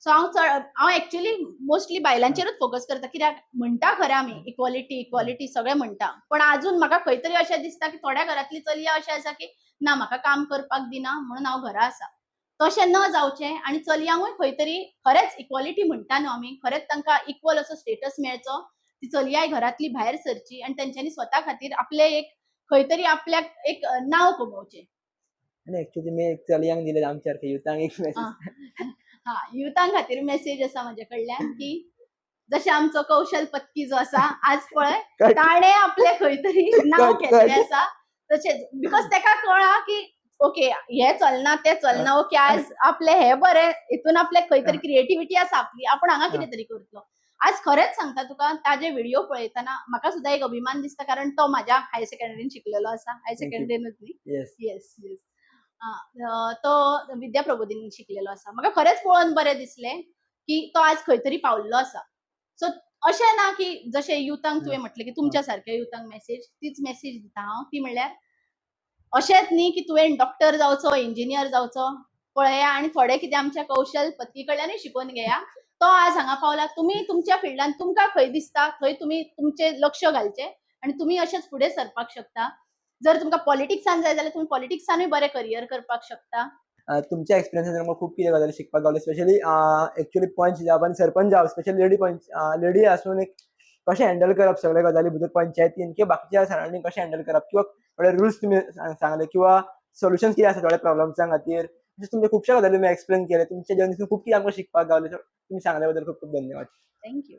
सो हांव चड हांव एक्चुअली मोस्टली बायलांचेरूच फोकस करता, कित्याक म्हणटा खरें आमी इक्वॉलिटी इक्वॉलिटी सगळें म्हणटा, पण आजून म्हाका खंय तरी अशें दिसता की थोड्या घरांतली चलया अशें आसा की ना म्हाका काम करपाक दिना म्हणून हांव घरा आसा. तशें न जावचें आनी चलयांकूय खंय तरी खरेंच इक्वॉलिटी म्हणटा न्हू आमी, खरेंच तांकां इक्वल असो स्टेटस मेळचो, ती चलयाय घरांतली भायर सरची आनी तेंच्यांनी स्वता खातीर आपलें एक खंय तरी आपल्याक एक नांव कमोवचें. आनी एक्चुअली तुमी एक चलयांक दिले, आमच्या सारके युथांक एक मेसेज. हा, युथां खातीर मेसेज आसा म्हज्या कडल्यान की जशें आमचो कौशल पत्की जो आसा आज पळय ताणें आपलें खंय तरी नांव केल्लें आसा, तशेंच because तेका कळ्ळां की ओके हें चलना तें चलना, ओके आज आपलें हें बरें, हितून आपलें खंय तरी क्रिएटिविटी आसा आपली, आपूण हांगा कितें तरी करतलो. आज खरेंच सांगता तुका, ताजे व्हिडिओ पळयतना म्हाका सुद्दां एक अभिमान दिसता, कारण तो म्हाज्या हायर सेकंडरीन शिकलेलो आसा, हायर सेकंडरीनूच न्ही, येस येस, तो विद्या प्रबोधिनी शिकलेलो आसा. म्हाका खरेंच पळोवन बरें दिसलें की तो आज खंय तरी पावल्लो आसा. सो अशें ना की जशें युथांक तुवें म्हटलें की तुमच्या सारक्या युथांक मेसेज, तीच मेसेज दिता हांव, ती म्हणल्यार अशेंच न्ही की तुवें डॉक्टर जावचो, इंजिनियर जावचो, पळया आनी थोडें कितें आमच्या कौशल पत्की कडल्यानूय शिकोवन घेया, तो आज हांगा पावला. तुमी तुमच्या फिल्डान तुमकां खंय दिसता थंय तुमी तुमचें लक्ष घालचें आनी तुमी अशेंच फुडें सरपाक शकता. जर तुमकां पॉलिटिक्सान जाय जाल्यार तुमी पॉलिटिक्सानूय बरें करियर करपाक शकता. तुमच्या एक्सपिरियन्सान आमकां खूब कितें गजाली शिकपाक गावले, स्पेशली एक्चुअली पंच जावप आनी सरपंच जावप, स्पेशली लेडी पंच, लेडी आसून एक कशें हँडल करप सगळे गजाली भितर पंचायतीन किंवा बाकीच्या सरावंडींग कशें हँडल करप, किंवा थोडे रुल्स तुमी सांगले किंवा सोल्युशन्स कितें आसा थोड्या प्रॉब्लम्सां खातीर. अशें तुमचे खुबशे गजाली तुमी एक्सप्लेन केले. तुमच्या जर्नीसून खूब कितें आमकां शिकपाक गावलें. सो तुमी सांगल्या बद्दल खूब खूब धन्यवाद. Thank you.